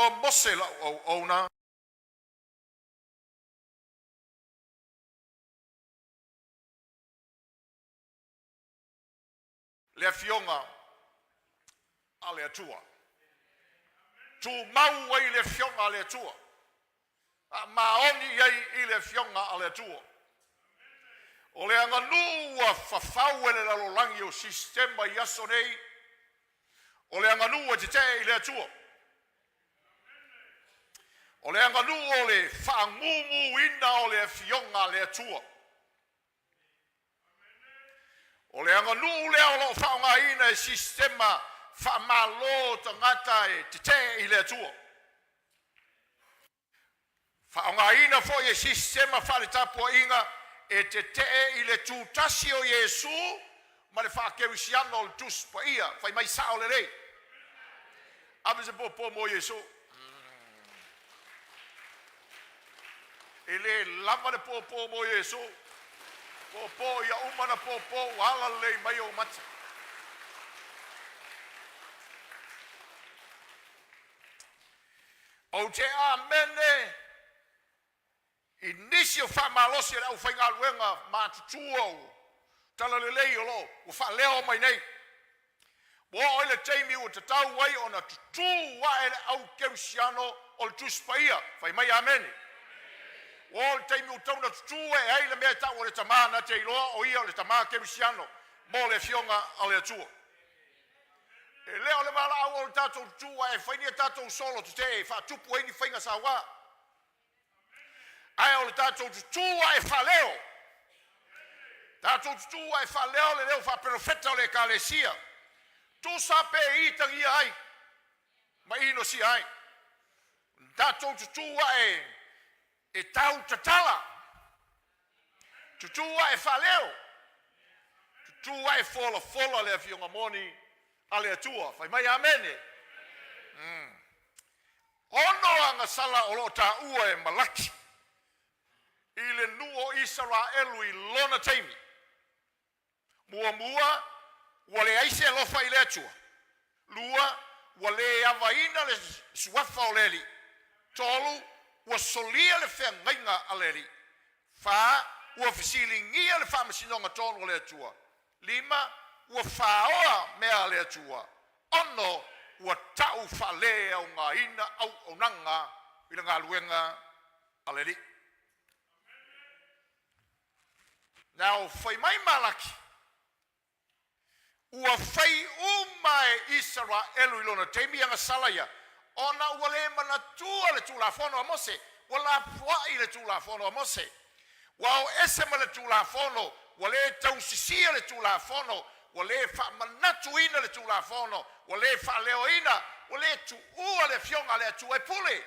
Tulafono a Mose lau auauna. Le Afioga a le Atua. Tumau ai le Afioga a le Atua. Faamaoni i ai i le Afioga a le Atua. O le aganuu ua fafau e le lalolagi o sistema i aso nei, o le aganuu e tetee i le Atua. O le aganuu o le faaguguina o le Afioga a le Atua. O le aganuu lea o lo o faaaogaina e sistema faamalo tagata e tetee i le Atua. Faaaogaina foi e sistema faaletapuaiga e tetee i le tutasi o Iesu ma le faakerisiano o le Tusi Paia. Fai mai sao lelei. Ave se pōpō mo Iesu. E le lava le pōpō mo Iesu. Pōpō ia uma na pōpō ua ala lelei mai ou mata. Ou te amene i nisi o faamalosi a le aufaigaluega matutua o Talalelei o lo o ua faaleo mai nei. Ua oo i le taimi ua tatau ai ona tutū ae le au kerisiano o le Tusi Paia. Fai mai amene. Ua oo i le taimi ua tatau ona tutū ae ai le mea e tau o le tama na te iloa o ia o le tama kerisiano mo le Afioga a le Atua. E le o le valaau o le tatou tutū ae fai ni a tatou solo tetee e faatupu ai ni faiga sauā. Ae o le tatou tutū ae faaleo, tatou tutū ae faaleo le leo faaperofeta o le Ekalesia, tusa pe itagia ai ma inosia ai. Tatou tutū ae e tau tatala, tutū ae faaleo, tutū ae folafola le Afioga moni a le Atua. Fai mai amene. Ono agasala o lo o taua e Malaki i le nuu o Isaraelu i lona taimi. Muamua, ua leai se alofa i le Atua. Lua, ua le avaina le suafa o le Alii. Tolu, ua solia le feagaiga a le Alii. Fa, ua fesiligia le faamasinoga tonu a le Atua. Lima, ua faoa mea a le Atua. Ono, ua tau faaleaogaina auaunaga i le galuega a le Alii. Now, fai mai Malaki, ua fai uma e Isaraelu i lona taimi agasala ia, ona ua le manatua le Tulafono a Mose, ua lafoai le Tulafono a Mose. Ua o ese ma le Tulafono, ua le tausisia le Tulafono, ua le faamanatuina le Tulafono, ua le faaleoina, ua le tuua le Afioga a le Atua e pule.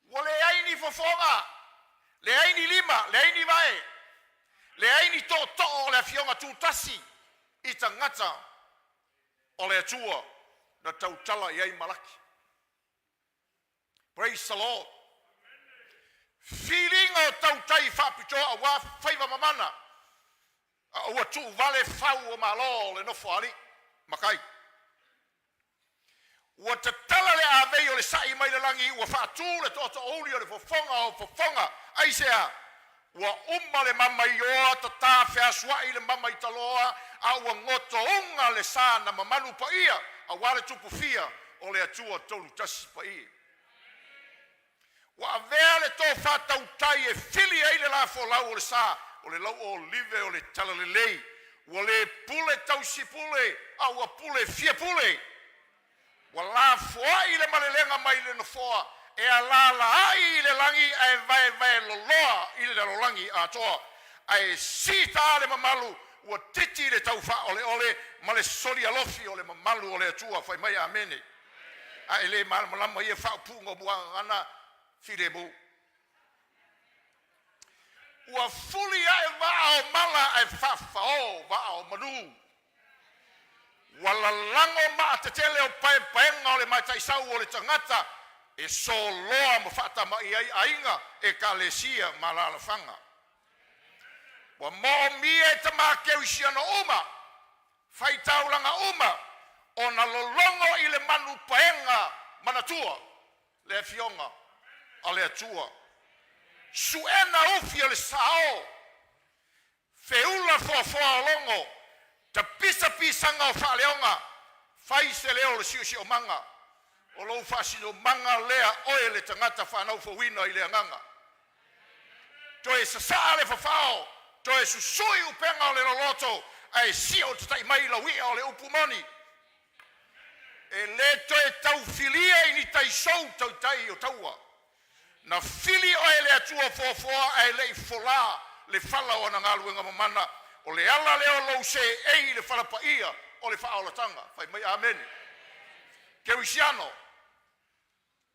Ua leai ni fofoga, leai ni lima, leai ni vae, leai ni tootoo o le Afioga tutasi i tagata o le Atua na tautala i ai Malaki. Praise the Lord. Filiga o tautai faapitoa aua faiva mamana, a ua tuuvale fau o Malo o le nofo a alii matai. Ua tatala le avei o le sa'i mai le lagi, ua faatu le tootoouli o le fofoga o fofoga. Aisea? Ua uma le mamaioa tatā feasua'i le mamaitaloa, a ua gotouga le sa na mamalu paia aua le tupufia o le Atua Tolutasi Paia. Ua avea le tofa tautai e fili ai le lafolau o le sa o le lauolive o le talalelei. Ua le pule tausi pule, a ua pule fia pule. Ua lafoai le malelega mai le nofoa e alalaai i le lagi ae vaevae loloa i le lalolagi atoa. Ae sita le mamalu ua titi le tau faaoleole ma le soli alofi o le mamalu o le Atua. Fai mai amene. Ae le malamalama ia faaupuga o muagagana filemu. Ua fuli ae vaa o mala ae faafao vaa o manu. Ua lalago maa tetele o paepaega o le mataisau o le tagata e soloa ma faatama'i ai aiga, ekalesia ma alaalafaga. Ua moomia e tama kerisiano uma, faitaulaga uma, ona. Ona lologo i le manupaega manatua le afioga a le Atua. Su'ena ufi o le sao, feula foafoa o logo, tapisa pisaga o faaleoga, fai se leo o le siosiomaga, o lou faasinomaga lea oe le tagata fanau fouina i le agaga. Toe sasaa le fafao, toe susui upega o le loloto, ae sio tatai mai lau ia o le upu moni. E le toe taufilia i ni tai sou tautai o taua. Na fili oe e le Atua foafoa ae le i fola le fala o ana galuega mamana. O le ala lea o lou seei i le fala paia o le faaolataga. Fai mai amene. Kerisiano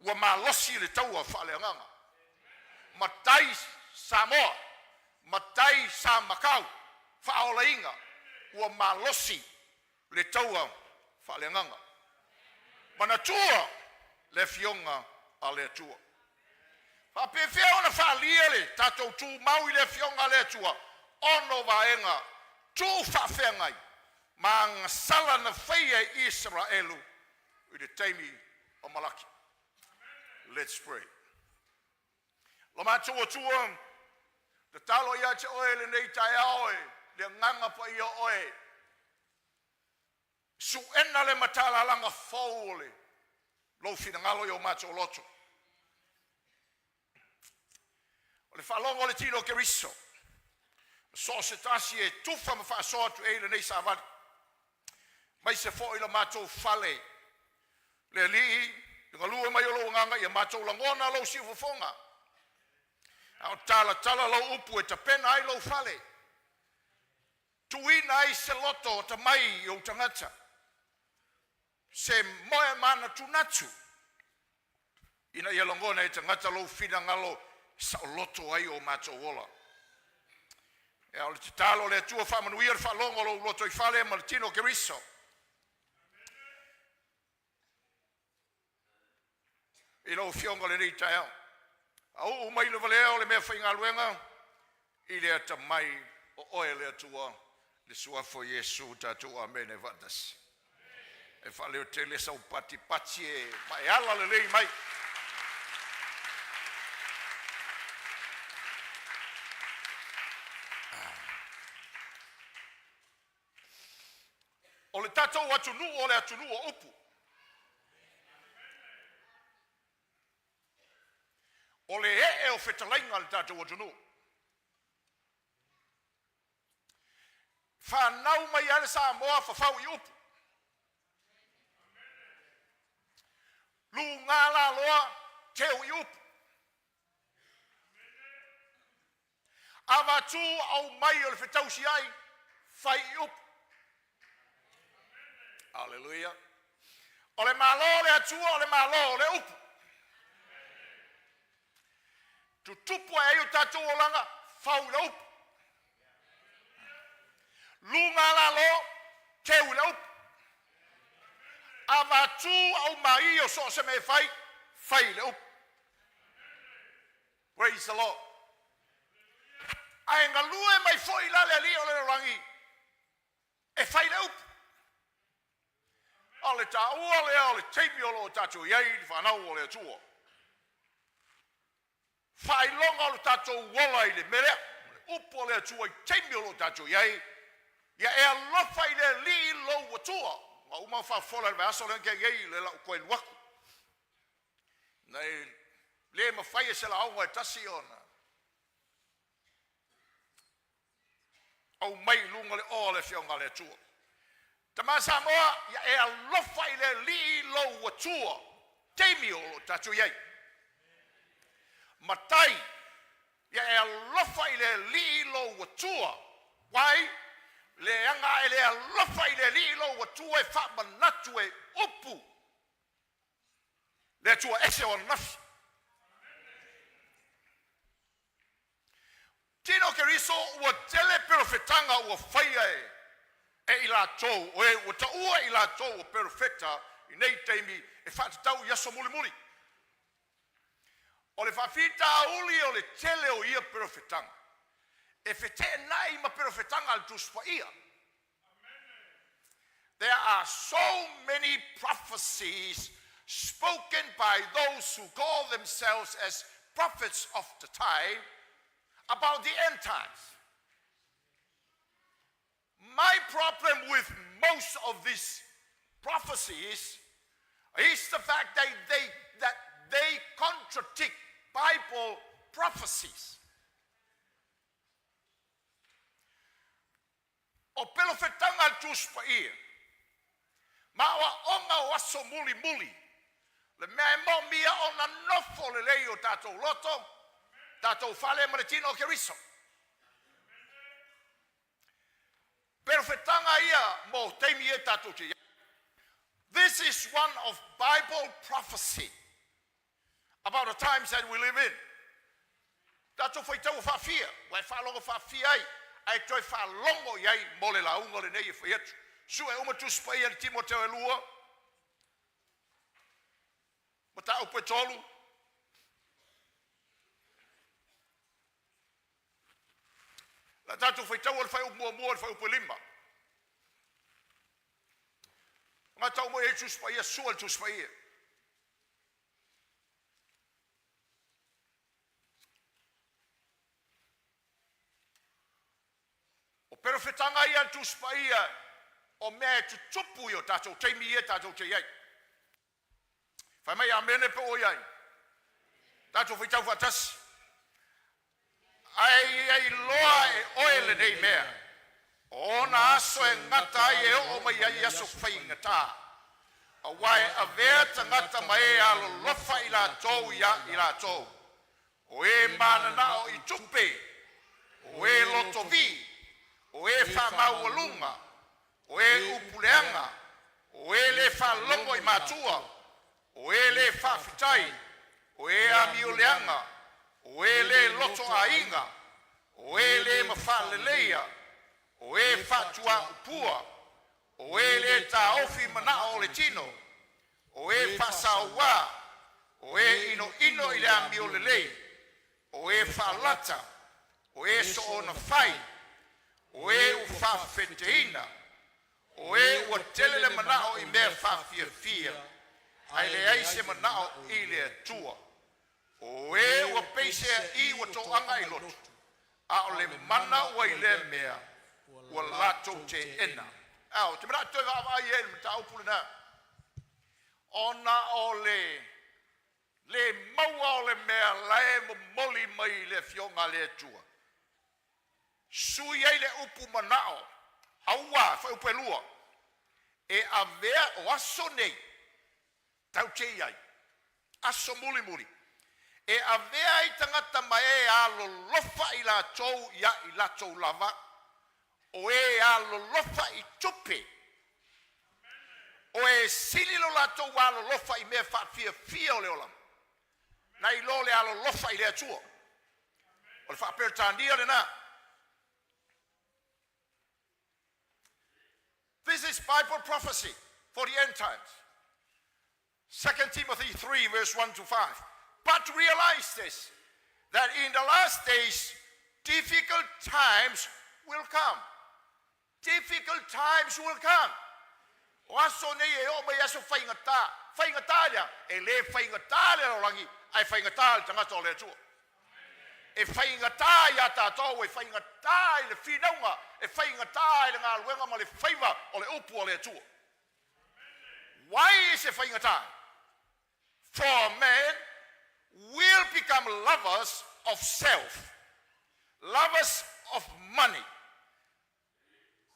ua malosi le taua faaleagaga. Matai Samoa, matai Samakau faaolaina, ua malosi le taua faaleagaga. Manatua le Afioga a le Atua. Faapefea ona faalia le tatou tumau i le Afioga a le Atua? Ono vaega tu faafeagai ma agasala na faia e Isaraelu i le taimi o Malaki. Let's pray. Lo matou Atua, tatalo ia te Oe i lenei taeao e le Agaga Paia o Oe, su'ena le matalalaga fou o le Lou finagalo i o matou loto. O le faalogo a le tino o Keriso ma so o se tasi e tufa ma faasoa atu i ai lenei savali, aemaise foi le matou fale, le Alii, le galue mai o lou Agaga ia matou lagona lou siufofoga, a o talatala lau upu e tapena ai lou fale, tuuina ai se loto atamai i ou tagata, se moe manatunatu ina ia lagona e tagata lou finagalo e saoloto ai o matou ola. A o le tatalo a le Atua faamanuia le faalogo a lou lotoifale ma le tino o Keriso i lau Afioga i lenei taeao. Auu mai le valea o le meafaigaluega i le atamai o oe le Atua, i le Suafa o Iesu tatou amene faatasi. E faaleotele sau patipati e ma e ala lelei mai. O le tatou atunuu o le atunuu o upu. O le ee o fetalaiga i le tatou atunuu. Fanau mai lava le Samoa fafau i upu, luga laloa teu i upu, avatu aumai o le fetausiai, fai i upu. Aleluia! O le Malo o le Atua o le Malo o le upu. Tutupu ae ai o tatou olaga, fau i le upu. Luga lalo, teu i le upu. Avatu aumai o so o se mea e fai, fai i le upu. Praise the Lord. Ae galue mai foi la le alii o le lalolagi e fai le upu. O le taua lea o le taimi o lo o tatou i ai i le fanau o le Atua. Faailoga o le tatou ola i le mea lea, o le upu a le Atua i taimi o lo o tatou i ai, ia e alofa i le Alii lou Atua. Ua uma ona faafofola i le vaiaso lea na tea nei, o le a ou toe alu atu. Na e le mafai e se lauga e tasi ona aumai i luga le oa o le Afioga a le Atua. Tama Samoa, ia e alofa i le Alii lou Atua, taimi o lo o tatou i ai. Matai, ia e alofa i le Alii lou Atua. Why? Leaga a e le alofa i le Alii lou Atua e faamanatu e upu le Atua ese o ananafi. Tino Keriso ua tele perofetaga ua faia e i latou o e ua taua i latou o perofeta i nei taimi e faatatau i aso mulimuli. O le faafitauli o le tele o ia perofetaga e feteenai ma perofetaga a le Tusi Paia. There are so many prophecies spoken by those who call themselves as prophets of the time about the end times. My problem with most of these prophecies is the fact that they contradict Bible prophecies. O pelofetanga a le Tusi Paia ma aoaoga o aso mulimuli, le mea e moomia ona nofo lelei o tatou loto, tatou fale ma le tino o Keriso. Perofetaga ia mo taimi e tatou te iai. This is one of Bible prophecy about the times that we live in. Tatou faitau faafia, ua e faalogo faafia ai, ae toe faalogo i ai mo le lauga lenei e fai atu. Sue uma Tusi Paia i le Timoteo e lua, mataupu e tolu. La tatou faitau o le fuaiupu muamua i le fuaiupu e lima. Gata uma i ai Tusi Paia, sua le Tusi Paia. O perofetaga ia a le Tusi Paia o mea e tutupu i o tatou taimi ia tatou te i ai. Fai mai amene pe ua i ai. Tatou faitau faatasi. Ae ia iloa e oe lenei mea, o ona aso e gata ai e oo mai ai aso faigata. Auā e avea tagata ma e alolofa i latou ia i latou, o e mananao i tupe, o e lotovi, o e faamaualuga, o e upu leaga, o e le faalogo i matua, o e le faafetai, o e amio leaga, o e le lotoaiga, o e le mafaaleleia, o e faatuaupua, o e le taofi manao o le tino, o e faasauā, o e inoino i le amiolelei, o e faalata, o e soonafai, o e ua faafaafeteina, o e ua tele le manao i mea faafiafia, ae leai se manao i le Atua. O e ua peiseai ua toaga i lotu, a o le mana ua i lea mea ua latou teena. A o te manatu toe vaavaai i ai i le mataupu lena, ona o le le maua o le mea la e momoli mai i le Afioga a le Atua, sui ai le upu manao, aua, fuaiupu e lua, e avea o aso nei tatou te i ai, aso mulimuli, e avea ai tagata ma e alolofa i latou ia i latou lava, o e alolofa i tupe, o e sili lo latou alolofa i mea faafiafia o le olaga, nai lo le alolofa i le Atua. O le faaperetania lena. This is Bible prophecy for the end times. 2 Timothy 3, verse 1 to 5. But realize this, that in the last days, difficult times will come. Difficult times will come. O aso nei e o mai aso faigata. Faigata lea, e le faigata le lalolagi, ae faigata le tagata o le Atua. E faigata ia tatou, e faigata i le finauga, e faigata i le galuega ma le faiva o le upu o le Atua. Why is it faigata? For men will become lovers of self, lovers of money,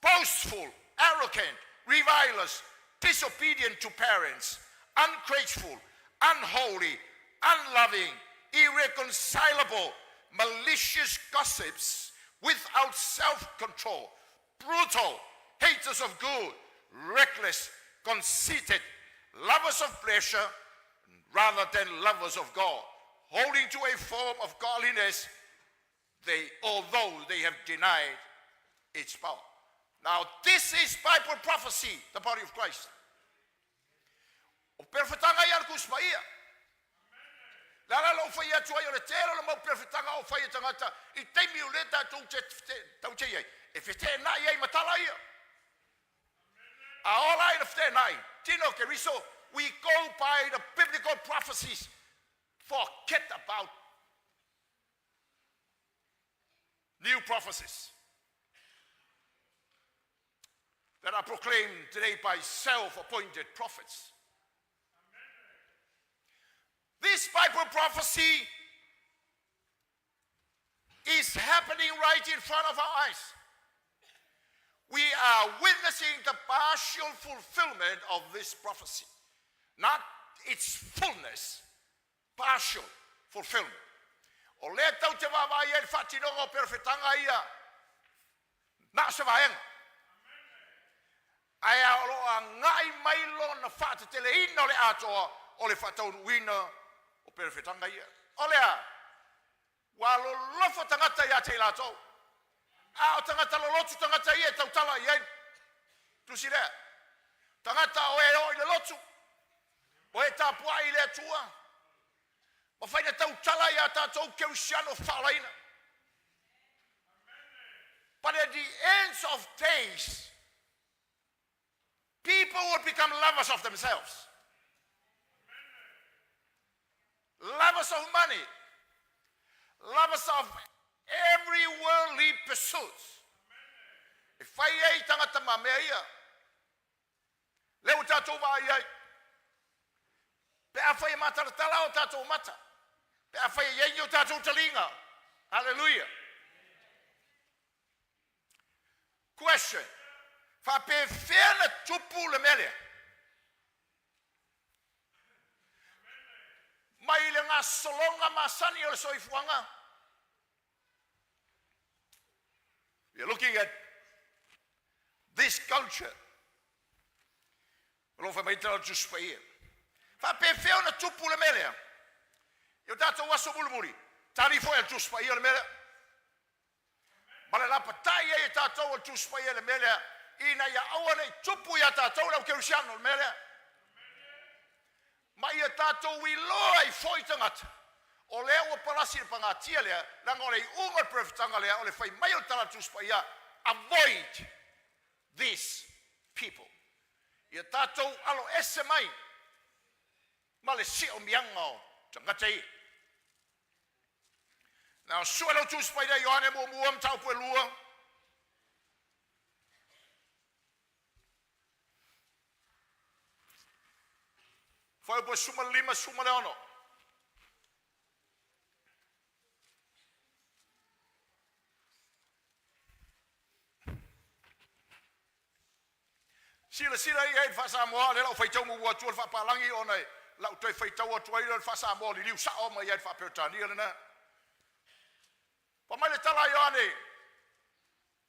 boastful, arrogant, revilers, disobedient to parents, ungrateful, unholy, unloving, irreconcilable, malicious gossips, without self-control, brutal, haters of good, reckless, conceited, lovers of pleasure rather than lovers of God, holding to a form of godliness, they, although they have denied its power. Now, this is Bible prophecy, the body of Christ. O perofetaga ia a le Tusi Paia. Le ala lou fai atu ai o le tele o le mau perofetaga o fai e tagata i taimi o lea tatou te tau te i ai, e feteenai ai ma tala ia. A ola ai le feteenai, tino o Keriso, we go by the biblical prophecies, forget about new prophecies that are proclaimed today by self-appointed prophets. This Bible prophecy is happening right in front of our eyes. We are witnessing the partial fulfillment of this prophecy, not its fullness, partial fulfillment. O lea tatou te vaavaai ai i le faatinoga o perofetaga ia, na o se vaega. Ae o lo o agai mai lona faateteleina o le atoa o le faataunuuina o perofetaga ia. O le a? Ua alolofa tagata ia te i latou, a o tagata lolotu tagata ia e tautala i ai le tusi lea. Tagata o e oo i le lotu, o e tapuai i le Atua, mafai na tautala ia tatou kerisiano faaolaina. But at the end of days, people will become lovers of themselves, lovers of money, lovers of every worldly pursuits. E fai ai tagata ma mea ia. Lea ua tatou vaai ai. Pe afai e matalatala o tatou mata. Pe afai e i ai ni o tatou taliga. Hallelujah. Question. Faapefea na tupu le mea lea? Mai le gasologa masani o le soifuaga. We are looking at this culture. O lo o fai mai tala Tusi Paia. Faapefea ona tupu le mea lea? I o tatou aso mulimuli, tali foi a le Tusi Paia le mea lea. Ma le lapatai ai e tatou o le Tusi Paia le mea lea, ina ia aua ne i tupu ia tatou le au kerisiano le mea lea. Ma ia tatou iloa ai foi tagata, o lea ua palasi le pagatia lea, leaga o le iuga o le perofetaga lea, o le fai mai o le tala a le Tusi Paia, avoid these people. Ia tatou alo ese mai ma le siomiaga o tagata ia. Now, sue lau Tusi Paia Ioane muamua mataupu e 2. Fuaiupu e 15, 16. Silasila i ai i le faa-Samoa, lea o le a ou faitau muamua atu le faapalagi ona o le a ou toe faitau atu ai lea o le faa-Samoa liliu sao mai ai le faa-Peretania lena. Fai mai le tala a Ioane,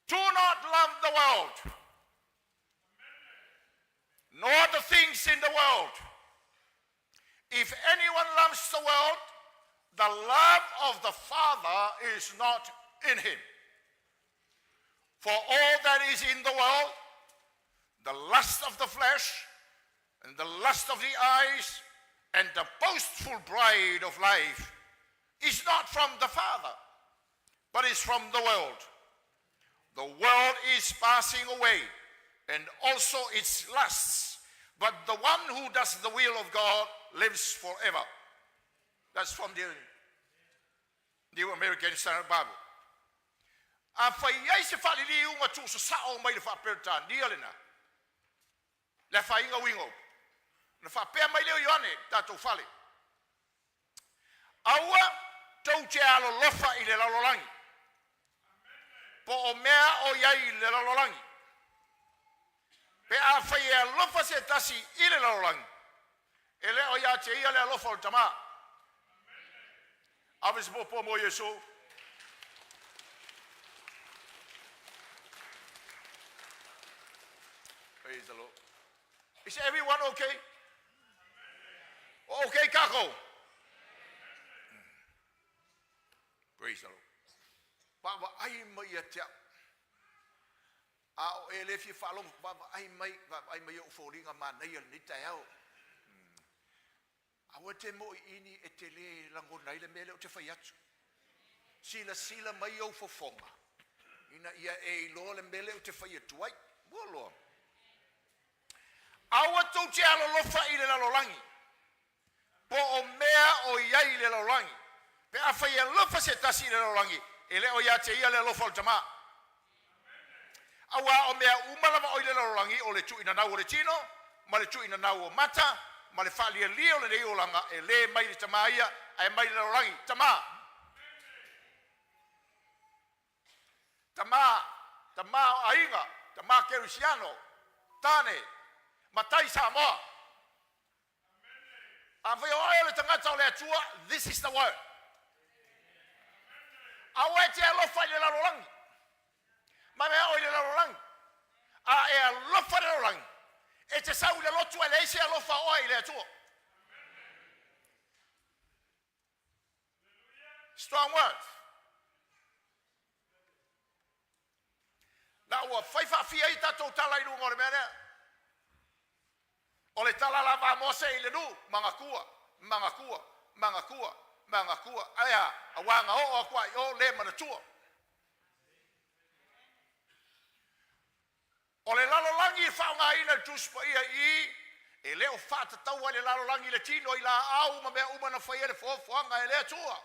do not love the world, nor the things in the world. If anyone loves the world, the love of the Father is not in him. For all that is in the world, the lust of the flesh, and the lust of the eyes, and the boastful pride of life is not from the Father, but is from the world. The world is passing away, and also its lusts, but the one who does the will of God lives forever. That's from the New American Standard Bible. Afai ai se faaliliuga tuusasao mai le faa-Peretania lena, le afaina uiga o upu. Ona faapea mai lea o Ioane, tatou fale, aua tou te alolofa i le lalolagi, po o mea o i ai i le lalolagi. Pe afai e alofa se tasi i le lalolagi, e le o ia te ia le alofa o le Tama. Ave se puapua mo Iesu. Praise the Lord. Is everyone okay? Okay, kako? Praise the Lord. Vaavaai mai ia te au. A o e le fia faalogo, vaavaai mai, vaavaai mai ou foliga manaia lenei taeao. Aua te moʻiʻini e te lē lagona ai le mea lea ou te fai atu. Silasila mai ou fofoga, ina ia e iloa le mea lea ou te fai atu ai. Ua loa. Aua tou te alolofa i le lalolagi, po o mea o i ai i le lalolagi. Pe afai e alofa se tasi i le lalolagi, e le o ia te ia le alofa o le Tamā. Auā o mea uma lava o i le lalolagi, o le tuuinanau o le tino, ma le tuuinanau o mata, ma le faalialia o lenei olaga, e le mai le Tamā ia, ae mai le lalolagi. Tamā, tamā, tamā o aiga, tamā kerisiano, tane, matai Samoa. Afai o oe o le tagata o le Atua, this is the word. Aua e te alofa i le lalolagi, ma mea o i le lalolagi. A e alofa i le lalolagi, e te sau i le lotu ae leai se alofa o oe i le Atua. Strong words. Na ua fai faafia ai tatou tala i luga o le mea lea. O le tala lava a Mose i le nuu, magatua, magatua, magatua, magatua. Ae a, auā na oo atu lava i o le manatua. O le lalolagi e faaaogaina e le Tusi Paia i i, e le o faatatauina le lalolagi i le tino i laau ma mea uma na faia le foafoaga e le Atua.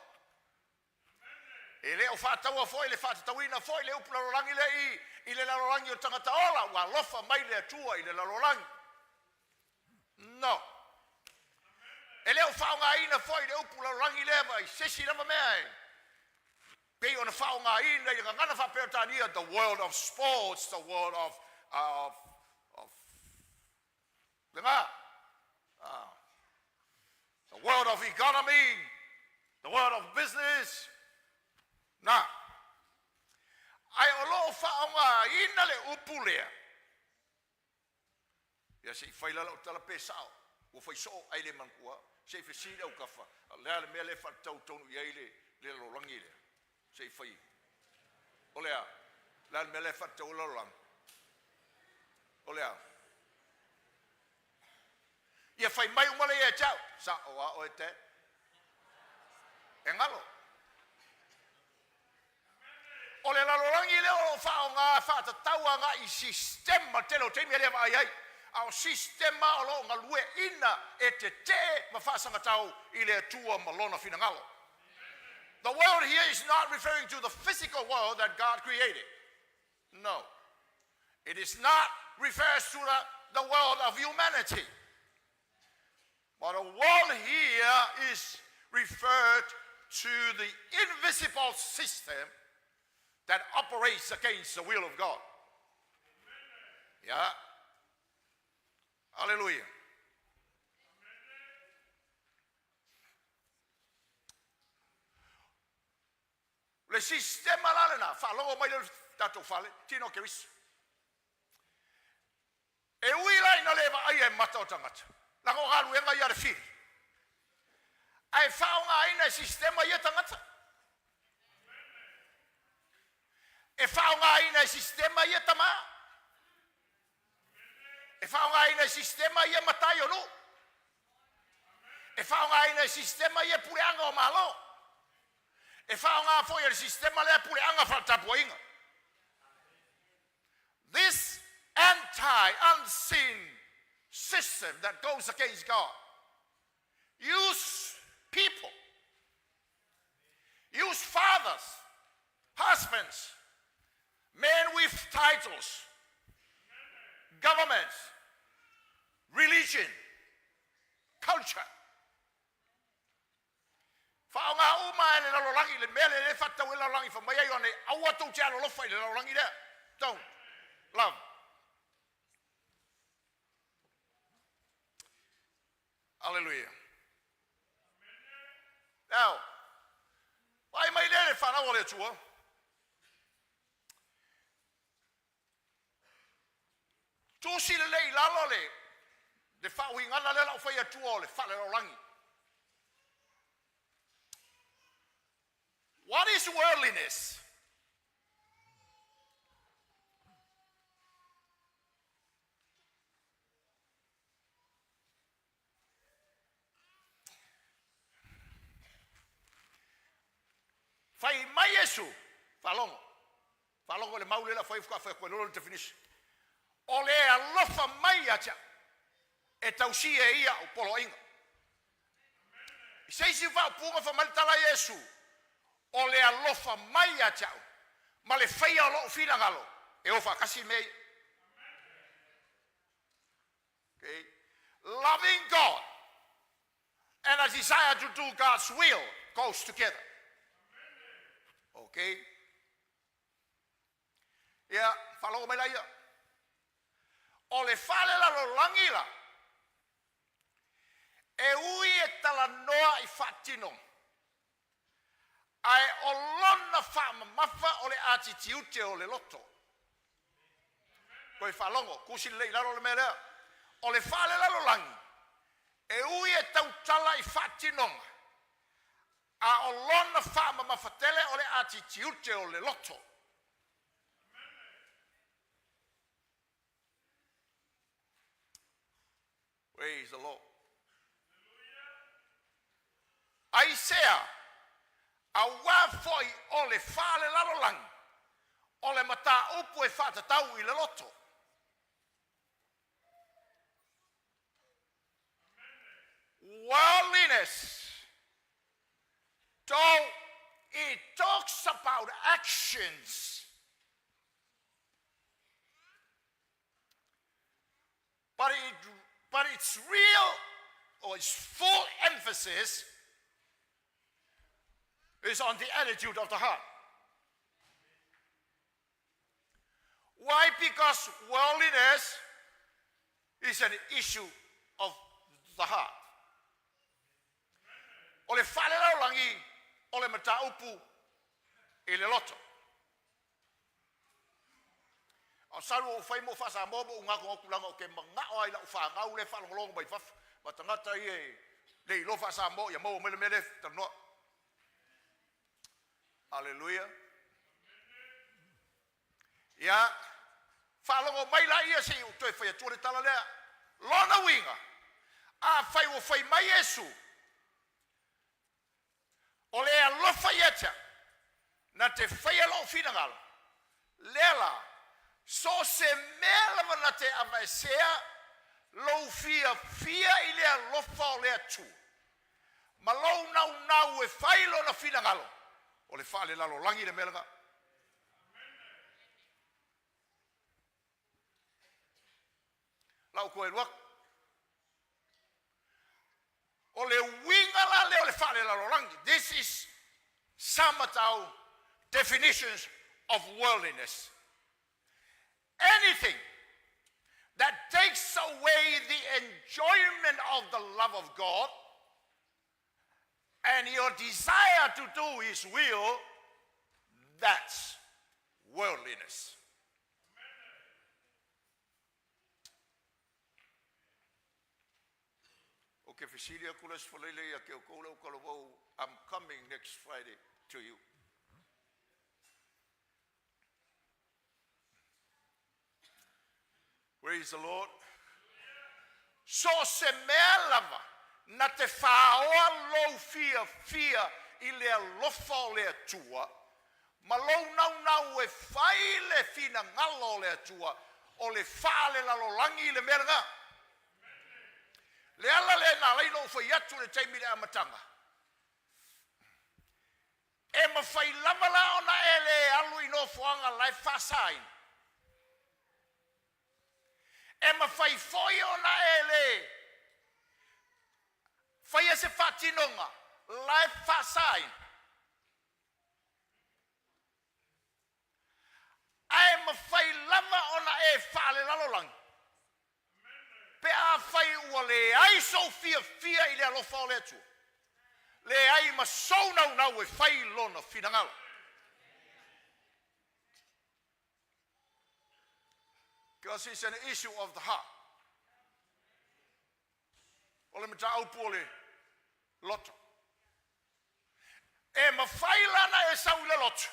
E le o faataua foi le faatatauina foi le upu lalolagi lea i i le lalolagi o tagata ola ua alofa mai le Atua i le lalolagi. No. E le o faaaogaina foi le upu lalolagi lea i se isi lava mea e pei ona faaaogaina i le gagana faa-Peretania, the world of sports, the world of lena, the world of economy, the world of business. Na. Ae o lo o faaaogaina le upu lea. Ia se i fai la lau tala pe sao, ua fai soo ai le manatua. Se i fesili au kafa, lea le mea le faatatau tonu i ai le lalolagi lea. Se i fai. O lea, lea le mea le faatatau le lalolagi. O lea. Ia fai mai uma le ia e te au. Sa o a o e te. E galo. O le lalolagi lea o lo o faaaoga faatatau agai i sistema tele o taimi e le vaai ai. A o sistema o lo o galueaiina e tetee ma faasagatau i le Atua ma lona finagalo. The world here is not referring to the physical world that God created. No. It is not refers to the world of humanity. But the world here is referred to the invisible system that operates against the will of God. Yeah. Hallelujah. Le sistema la lena, faalogo mai le tatou fale, tino Keriso. E ui la ina le vaaia e mata o tagata, leaga o galuega ia a le fili. Ae faaaogaina e sistema ia tagata. E faaaogaina e sistema ia tamā. E faaaogaina e sistema ia matai o nuu. E faaaogaina e sistema ia puleaga o Malo. E faaaoga foi e le sistema lea puleaga faatapuaiga. This anti-unseen system that goes against God use people, use fathers, husbands, men with titles, governments, religion, culture. Faaaoga uma e le lalolagi le mea le le faatatau ai le lalolagi fai mai ai Ioane, aua tou te alolofa i le lalolagi lea. Don't love. Hallelujah. Now, vaai mai lea le fanau o le Atua. Tusi lelei i lalo le faauigaga lea lau fai atua o le faalelalolagi. What is worldliness? Fai mai Iesu, faalogo, faalogo i le mau lea la fai faatoa fai atu ai loa le definition. O le alofa mai ia te au. E tausia e ia a'u poloaiga. I se isi faaupuga fai mai le tala a Iesu, O le alofa mai ia te a'u ma le faia o lo'u finagalo, e o faatasi mea ia. Okay? Loving God and a desire to do God's will goes together. Okay? Ia, faalogo mai laia. O le faalelalolagi la, e ui e talanoa i faatinoga, ae o lona faamamafa o le atitiute o le loto. Toe faalogo, tusi lelei i lalo le mea lea. O le faalelalolagi, e ui e tautala i faatinoga, a o lona faamamafa tele o le atitiute o le loto. Praise the Lord. Aisea, auā foi o le faalelalolagi o le mataupu e faatatau i le loto. Worldliness, though it talks about actions, but it but its real or its full emphasis is on the attitude of the heart. Why? Because worldliness is an issue of the heart. O le faalelalolagi o le mataupu i le loto. A o salu ou fai mo faa-Samoa ma ou gago tulaga ou te manao ai lau fanau le faalogologo mai fafo ma tagata ia e le iloa faa-Samoa ia maua mai le mea lea e talanoa. Aleluia. Ia, faalogo mai laia se i ou toe fai atua le tala lea. Lona uiga, afai ua fai mai Iesu, o le alofa ia te a'u na te faia lo'u finagalo, lea la, so o se mea lava na te aveesea lou fiafia i le alofa o le Atua ma lou naunau e fai lona finagalo, o le faalelalolagi le mea lena. Lau toe alu atu. O le uiga la lea o le faalelalolagi. This is Samatau definitions of worldliness. Anything that takes away the enjoyment of the love of God and your desire to do His will, that's worldliness. O ke fesili aku le Aso Faraile ia te outou le autalavou, I'm coming next Friday to you. Praise the Lord. So o se mea lava na te fāoa lou fiafia i le alofa o le Atua ma lou naunau e fai le finagalo o le Atua, o le faalelalolagi le mea lena. Le ala lea na ala ai ona ou fai atu i le taimi i le amataga, e mafai lava la ona e le alu i nofoaga la e faasaina. E mafai foi ona e le faia se faatinoga la e faasaina. Ae mafai lava ona e faalelalolagi pe afai ua leai sou fiafia i le alofa o le Atua, leai ma sou naunau e fai Lona finagalo. Because it's an issue of the heart. O le mataupu o le loto. E mafai la ona e sau i le lotu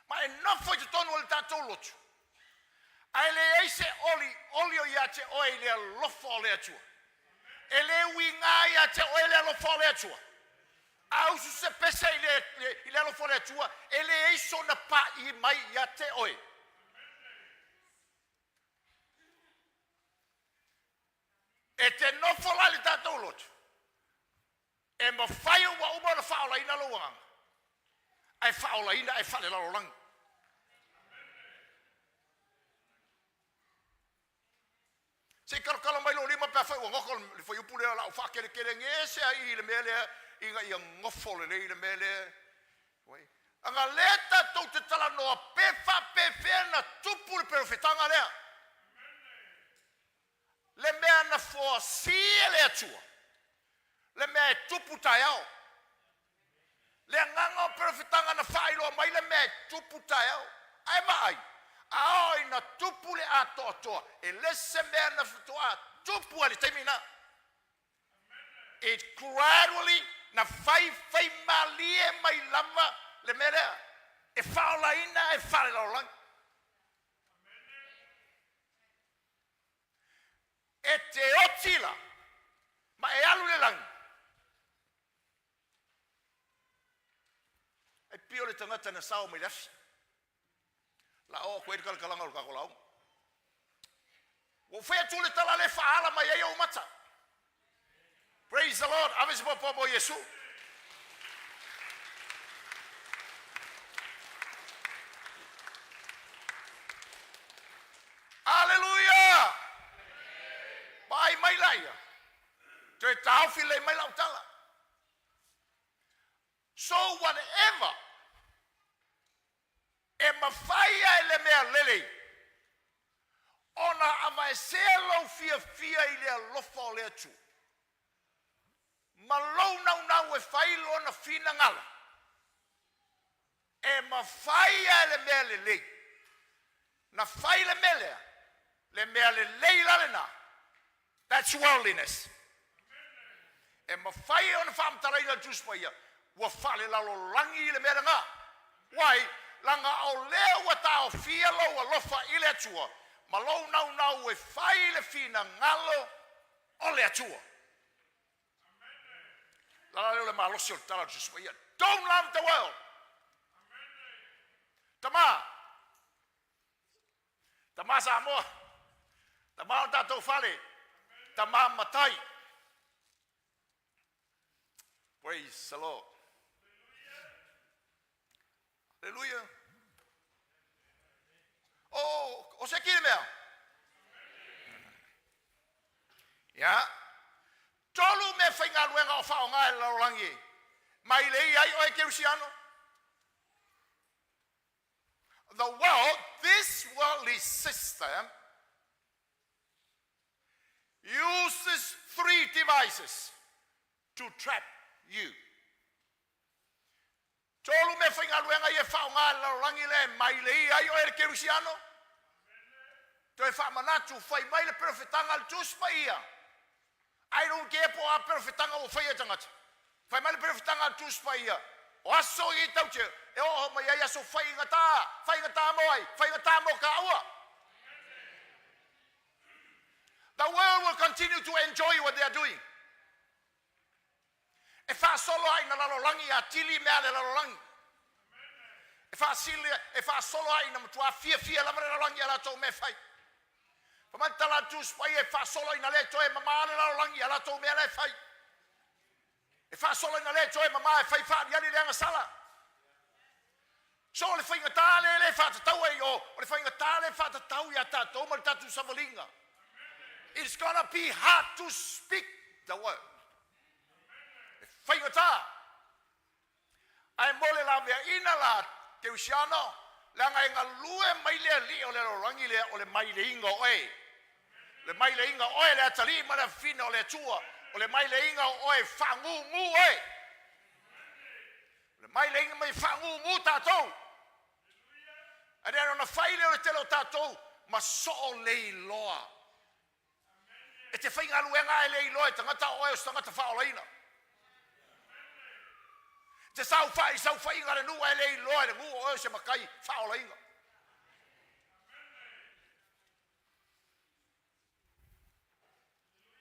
ma e nofo i totonu o le tatou lotu, ae leai se olioli o ia te oe i le alofa o le Atua. E le uiga ia te oe le alofa o le Atua. A usu se pese i le alofa o le Atua, e leai sona pa'i mai ia te oe. E te nofo la i le tatou lotu, e mafai ua uma ona faaolaina lou agaga, ae faaolaina ae faalelalolagi. Se i talotalo mai lou lima pe afai ua goto le fuaiupu lea o le a ou faakelekelegese ai i le mea lea ina ia gofo lelei le mea lea. Leaga lea tatou te talanoa pe faapefea na tupu le perofetaga lea. Le mea na foasia e le Atua, le mea e tupu taeao. Le agaga o perofetaga na faailoa mai le mea e tupu taeao. Ae vaai, a oo ina tupu le atoatoa, e le se mea na faatoa tupu lava i le taimi lena. It gradually na fai fai malie mai lava le mea lea e faaolaina ae faalelalolagi. E te oti la ma e alu i le lagi, e pei o le tagata na sao mai le afi. La oo atu ai le talatalaga o le tatou lauga. Ua ou fai atu le tala lea e faaala mai ai ou mata. Praise the Lord. Ave se popo mo Iesu. Aleluia! Vaai mai laia. Toe taofi lelei mai lau tala. So whatever e mafai lava e le mea lelei ona aveesea lou fiafia i le alofa o le Atua ma lou naunau e fai Lona finagalo, e mafai lava e le mea lelei na fai le mea lea, le mea lelei la lena, that's worldliness. E mafai ona faamatalaina e le Tusi Paia, ua faalelalolagi le mea lena. Why? Leaga o lea ua taofia lou alofa i le Atua ma lou naunau e fai le finagalo o le Atua. Lala lea o le malosi o le tala a le Tusi Paia. Don't love the world. Tama, tama Samoa, tama o tatou fale, tama matai. Praise the Lord. Hallelujah. O, o se ki le mea? Ia. Tolu mea faigaluega o faaaoga e le lalolagi e mai le ia ai oe kerisiano. The world, this worldly system, uses three devices to trap you. Tolu mea faigaluega ia e faaaoga e le lalolagi lea e mailei ai oe le kerisiano. Toe faamanatu, fai mai le perofetaga a le Tusi Paia. I don't care po o a perofetaga ua faia e tagata. Fai mai le perofetaga a le Tusi Paia, o aso ia i tautia, e oo mai ai aso faigata. Faigata mo ai? Faigata mo kāua. The world will continue to enjoy what they are doing. E faasolo lava ina lalolagi atili mea a le lalolagi. E faasili, e faasolo lava ina matua fiafia lava le lalolagi i a latou mea e fai. Fai mai le tala a le Tusi Paia, e faasolo ina le toe mamā le lalolagi i a latou mea la e fai. E faasolo ina le toe mamā e fai faaliali le agasala. So o le faigata lea e le faatatau ai o, o le faigata lea e faatatau ia tatou ma le tatou savaliga. It's gonna be hard to speak the word. E faigata. Ae mo le laveaiina la Keusiano, leaga e galue mai le alii o le lalolagi lea o le maileiga o oe. Le maileiga o oe le atalii ma le afafine o le Atua, o le maileiga o oe faagugu oe. O le maileiga mai faagugu tatou. Ae le ona fai lea o le tele o tatou ma soo leiloa. E te faigaluega ae le iloa e tagata o oe o se tagata faaolaina. E te saofai i saofaiga a le nuu ae le iloa e le nuu o oe o se matai faaolaina.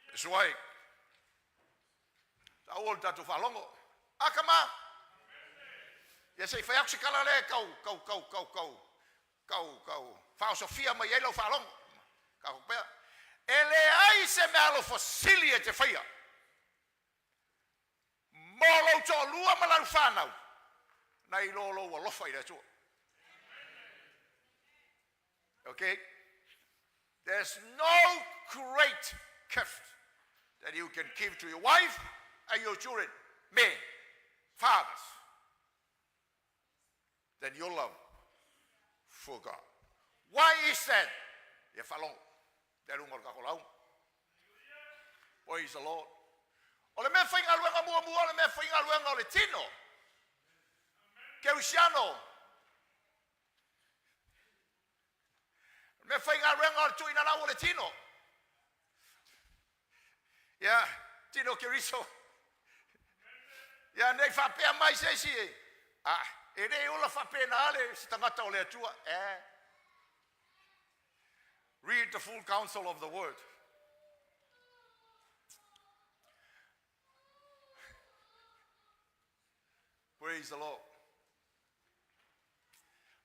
That's why taua o le tatou faalogo. A tama! Ia se i fai atu se tala lea e tau, tau, tau, tau, tau, tau, tau faaosofia mai ai lau faalogo. Tau pea. E leai se meaalofa sili e te faia mo lou toalua ma lau fanau nai lo lou alofa i le Atua. Okay? There's no great gift that you can give to your wife and your children, men, fathers, than your love for God. Why is that? Ia faalogo le aluga o le tatou lauga. Praise the Lord. O le mea faigaluega muamua, o le mea faigaluega o le tino. Kerisiano. O le mea faigaluega o le tuuina lau o le tino. Ia, tino Keriso. Ia, nei faapea mai se isi e, ah, e le ola faapena le se tagata o le Atua. Eh. Read the full counsel of the word. Praise the Lord.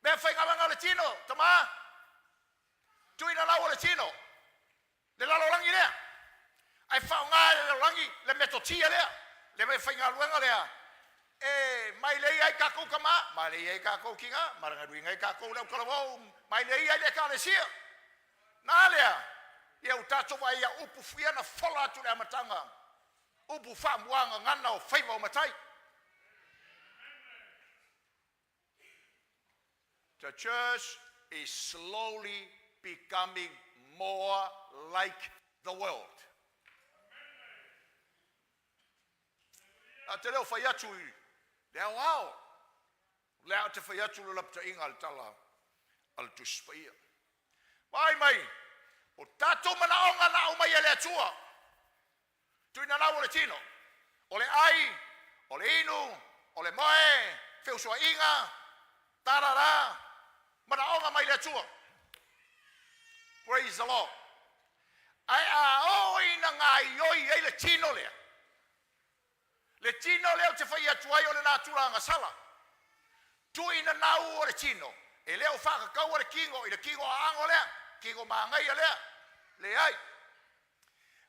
Mea faigaluega o le tino, tama, tuina lau o le tino, le lalolagi lea. Ae faaaoga e le lalolagi le metotia lea, le mea faigaluega lea, e mailei ai tatou tama, mailei ai tatou tina, malagaluiga ai tatou le autalavou, mailei ai le ekalesia. Na lea, ia ua tatou vaai ia upu ia na fola atu i le amataga, upu faamuagagana o faiva o matai. The church is slowly becoming more like the world. A te leo fai atu i le aoao, o lea ou te fai atu le lapataiga a le tala a le Tusi Paia. Vaai mai, o tatou manaoga na aumai e le Atua, tuuina lau o le tino, o le ai, o le inu, o le moe, feusuaiga, tarara, manaoga mai le Atua. Praise the Lord. Ae a oo ina gaioi ai le tino lea, le tino lea ou te fai atu ai o le natura agasala, tuuina nau o le tino, e le o faatatau le tino i le tino aano lea, tino magaia lea, leai.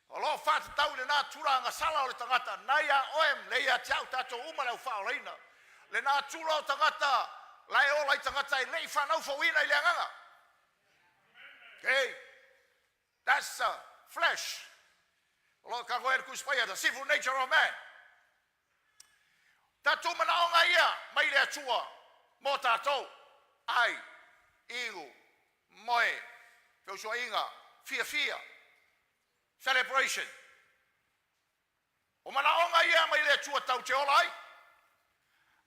O lo o faatatau i le natura agasala o le tagata, na ia oe, le ia te au tatou uma le au faaolaina. Le natura o tagata, la e ola i tagata e le i whanau fauina i le agaga. Okay? That's the flesh. O lo o tago e le Tusi Paia, the sinful nature of man. Tatou manaoga ia mai le Atua mo tatou, ai, inu, moe, feusuaiga, fiafia, celebration. O manaoga ia mai le Atua tau te ola ai.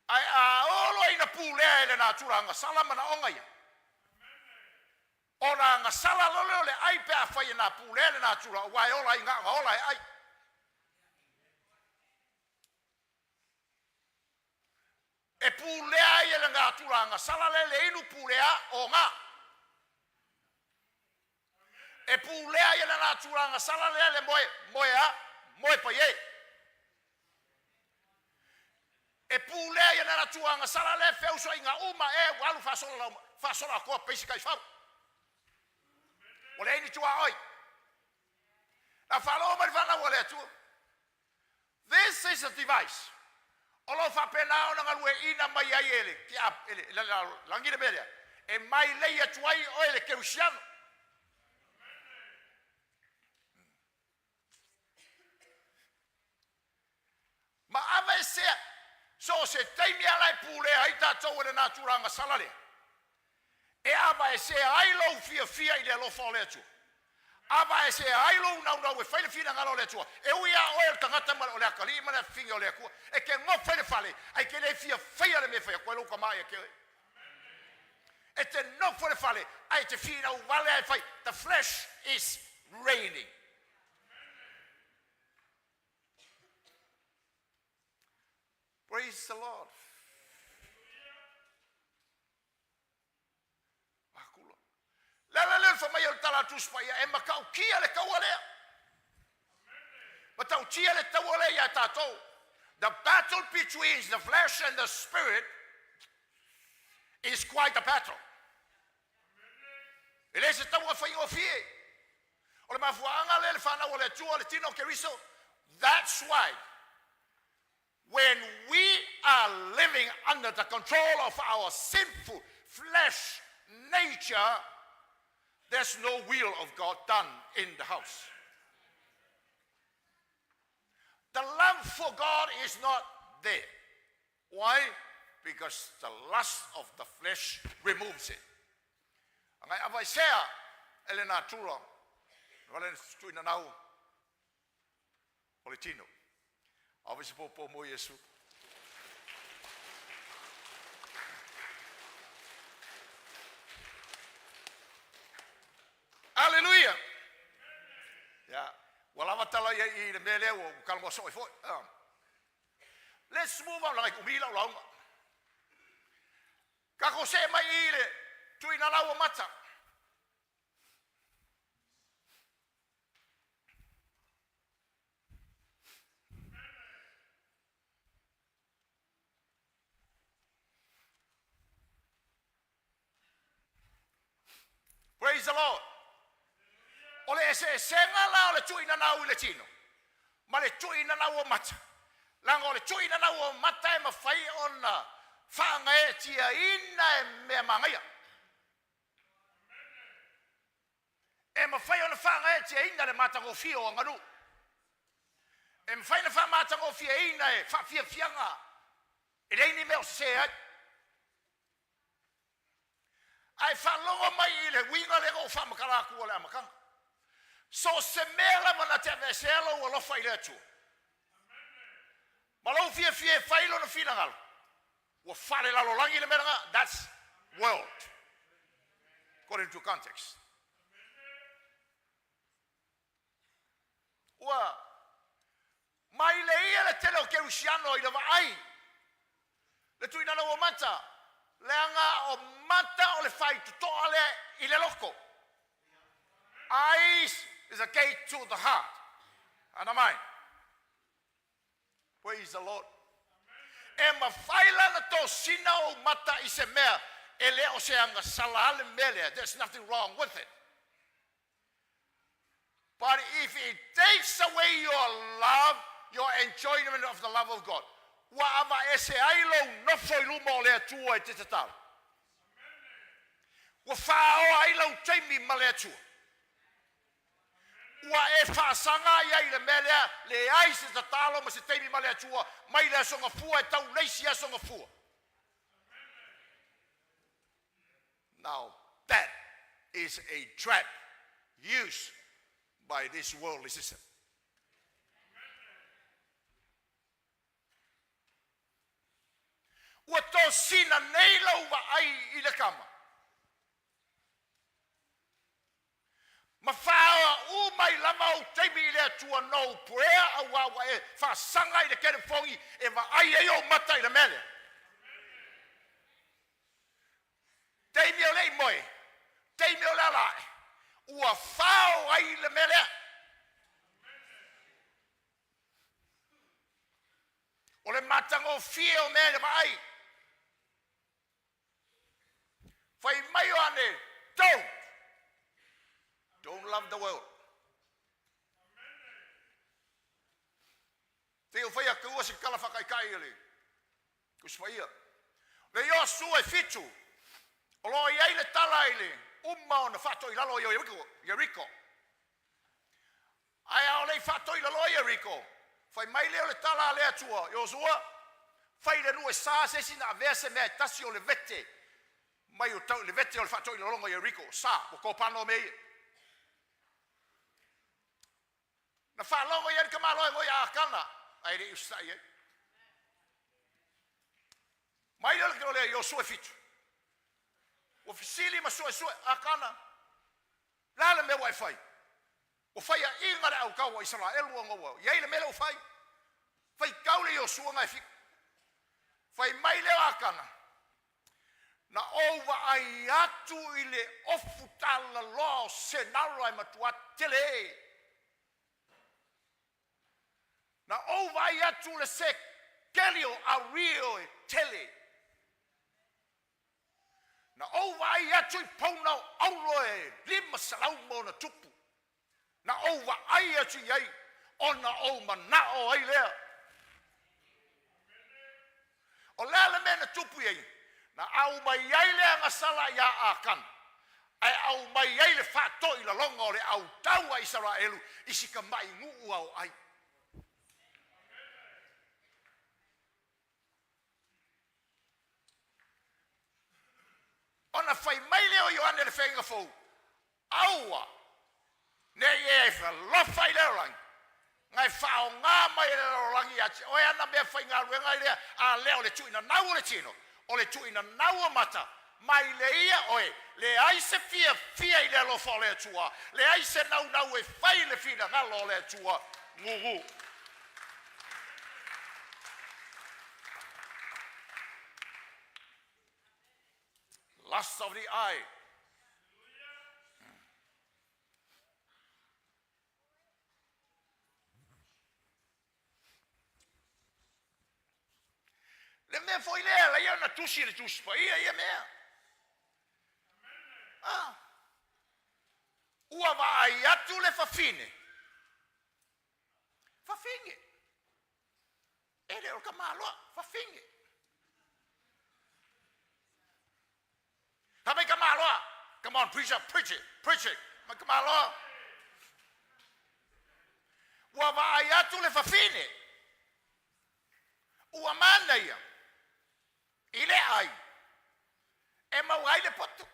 Ae a oo loa ina pulea e le natura agasala manaoga ia, ona agasala loa lea o le ai pe afai e na pulea le natura, aua e ola ai na ona ola e ai. E pulea ai e le natura agasala lea le inu pulea o ga. E pulea ai e le natura agasala lea le moe, moe a, moe paie. E pulea ai e le natura agasala lea feusuaiga uma e ua alu faasola lau, faasola atoa peisi taifau. Ua leai ni tuaoi. Na faalogo mai le fanau a le Atua. This is a device. O lo o faapena ona galueaiina mai ai e le, e le, le lalolagi le mea lea, e mailei atu ai oe le kerisiano. Ma aveesea, so o se taimi lava la e pulea ai tatou e le natura agasala lea, e aveesea ai lou fiafia i le alofa o le Atua, aveesea ai lou naunau e fai le finagalo o le Atua, e ui lava oe o le tagata ma o le atalii ma le afafine o le Atua, e te nofo i le fale, ae te le fia faia le mea e fai atu ai lou tama ia te oe. E te nofo i le fale, ae te finau vale ae fai, the flesh is reigning. Praise the Lord. Akula. Le ala lea o le fai mai o le tala a Tusi Paia, e matautia le taua lea. Matautia le taua lea ia tatou. The battle between the flesh and the spirit is quite a battle. E le se taua faigofie. O le mafuaaga lea le fanau a le Atua, le tino o Keriso. That's why when we are living under the control of our sinful flesh nature, there's no will of God done in the house. The love for God is not there. Why? Because the lust of the flesh removes it. Agai avaesea e le natura ma le tuuinanau o le tino. Ave se popo mo Iesu. Aleluia! Ya, ua lava tala ia i le mea lea ua talanoa soo ai foi. Ah. Let's move on lagai umi lau lauga. Tatou see mai i le tuuina lau o mata. Praise the Lord. O le eseesega la o le tuuinanau i le tino ma le tuuinanau o mata. Leaga o le tuuinanau o mata e mafai ona faagaeetiaina e mea magaia. E mafai ona faagaeetiaina le matagofie o aganuu. E mafai ona faamatagofieina e faafiafiaga e leai ni mea o sese ai. Ae faalogo mai i le uiga lea na ou faamatala atu o le amataga. So o se mea lava na te aveesea lou alofa i le Atua ma lou fiafia e fai lona finagalo, ua faalelalolagi le mea lena. That's world according to context. Ua mai le ia le tele o Kerisiano i le vaai le tuuina ua mata, leaga o mata o le faitotoa lea i le loto. Eyes is a gate to the heart and the mind. Praise the Lord. E mafai la na tosina ou mata i se mea e le o se agasala le mea lea. There's nothing wrong with it. But if it takes away your love, your enjoyment of the love of God, ua avaese ai lou nofo i luma o le Atua e te tatalo. Ua faaoa ai lau taimi ma le Atua. Ua e faasaga ai ai i le mea lea, leai se tatalo ma se taimi ma le Atua, mai le aso gafua e tau le isi aso gafua. Now that is a trap used by this worldly system. Ua tosina nei lau vaai i le kama. Ma faaoa mai lava ou taimi i le Atua no prayer auā ua e faasaga i le telefoni e vaai ai ou mata i le mea lea. Taimi o le i moe, taimi o le ala ae, ua fao ai le mea lea. O le matagofie o mea i le vaai. Fai mai o ane, don't. Don't love the world. Te o whai atu se tala whakaikai o le Tusi Paia. Le Iosua e 7, o lo o i ai le tala i le uma ona faatoilalo i Ieriko. Ieriko. Ae a o le i faatoilaloa Ieriko, fai mai lea o le tala a le Atua, Iosua, fai le nuu e sa se isi na avea se mea e tasi o le vete, mai o tau, le vete o le faatoilaloga Ieriko, sa, ua kopano me ia. Na faalogo i ai le tamaloa e ngoi a Akana, ae le i usitai ai. Mai lea o le Iosua e 7. Ua fesili ma suesue, Akana, la le mea ua e fai? Ua fai aiga le autau o Isaraelu ona ua i ai le mea lea ua fai. Fai tau le Iosua na e 7. Fai mai lea o Akana, na ou vaai atu i le ofu talaloa o senalo e matua tele. Na ou vaai atu le sekeli o aurio e tele. Na ou vaai atu i pauna o auro e 500 ma ona tupu. Na ou vaai atu i ai, ona ou manao ai lea. O le a le mea na tupu i ai? Na aumai ai le agasala iā Akana, ae aumai ai le faatoilaloga o le autau a Isaraelu i si tamai nuu lava o Ai. Ona fai mai lea o Ioane i le Feaiga Fou, Aua ne i e alofa i le lalolagi, na e faaaoga mai e le lalolagi ia te oe ana meafaigaluega lea, a lea o le tuuinanau o le tino, o le tuuinanau o mata, mai le ia oe, leai se fiafia i le alofa o le Atua, leai se naunau e fai le finagalo o le Atua. Gugu. Lust of the eye. Le mea foi lea e ala ai ona tusi le Tusi Paia ia mea. Ah. Ua vaai atu le fafine. Fafine. E le o le tamaloa, fafine. Fai mai tamaloa. Come on, preacher, preach it, preach it. Mai tamaloa. Ua vaai atu le fafine. Ua manaia i le ai e maua ai le poto.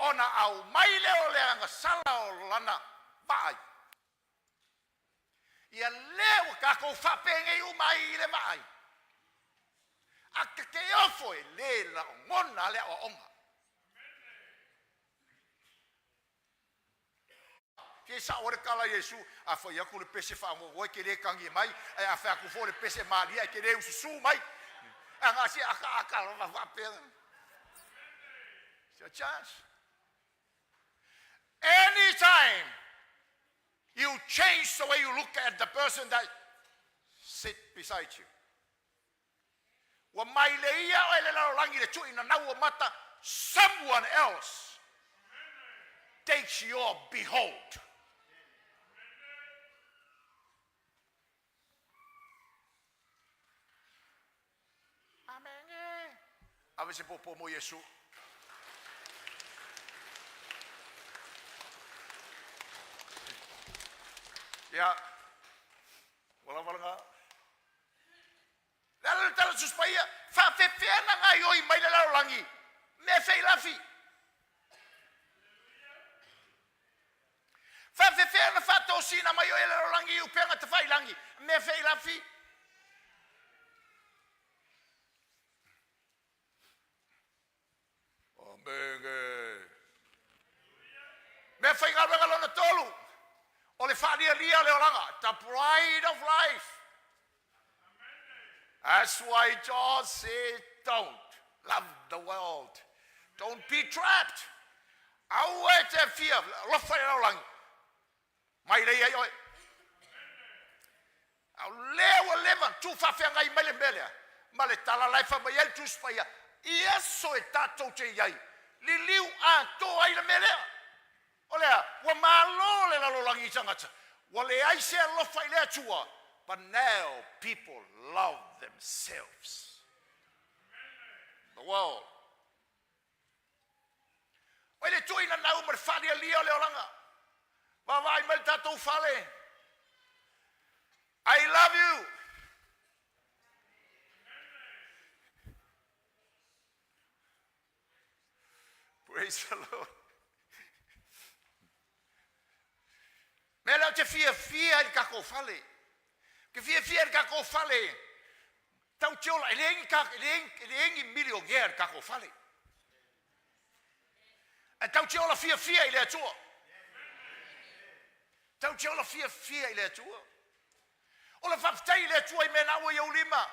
Ona aumai lea o le agasala o lana vaai. Ia lea ua tatou faapenei uma ai i le vaai. A ta te ofo e le lagona le aoaoga. Se sao ai le tala a Iesu, a fai atu le pese faanoanoa e te le tagi mai, ae a fai atu foi le pese malie e te le ususu mai. Ae na se akaaka lava faapea. It's your chance. Anytime you change the way you look at the person that sit beside you. Ua mai le ia oe le lalolagi le tuuinanau o mata, someone else takes your behold. Amene. Ave se popo mo Iesu. Ia, ua lava lena. Le ala le tala Tusi Paia, faafefea na gaioi mai le lalolagi mea feilafi. Faafefea na faatosina mai oe e le lalolagi i upega tafailagi mea feilafi. Amene. Mea faigaluega lona tolu, o le faalialia o le olaga, the pride of life. That's why John said, don't love the world. Don't be trapped. Aua e te fia alofa i le lalolagi. Mai lei ai oe. A o lea ua leva ona tuufaafeagai mai le mea lea ma le tala la e fai mai ai le Tusi Paia, i aso e tatou te i ai, liliu atoa ai le mea lea. O le a? Ua malo le lalolagi i tagata, ua leai se alofa i le Atua, but now people love themselves. The world. Oi le tuuina nau ma le faalialia o le olaga. Vaavaai mai le tatou fale. I love you. Praise the Lord. Mea lea ou te fiafia ai i le tatou fale. Ou te fiafia i le tatou fale. Tau te ola, e leai ni, e leai, e leai ni milionea i le tatou fale. Ae tau te ola fiafia i le Atua. Tau te ola fiafia i le Atua. O le faafetai i le Atua i mea na ua i ou lima.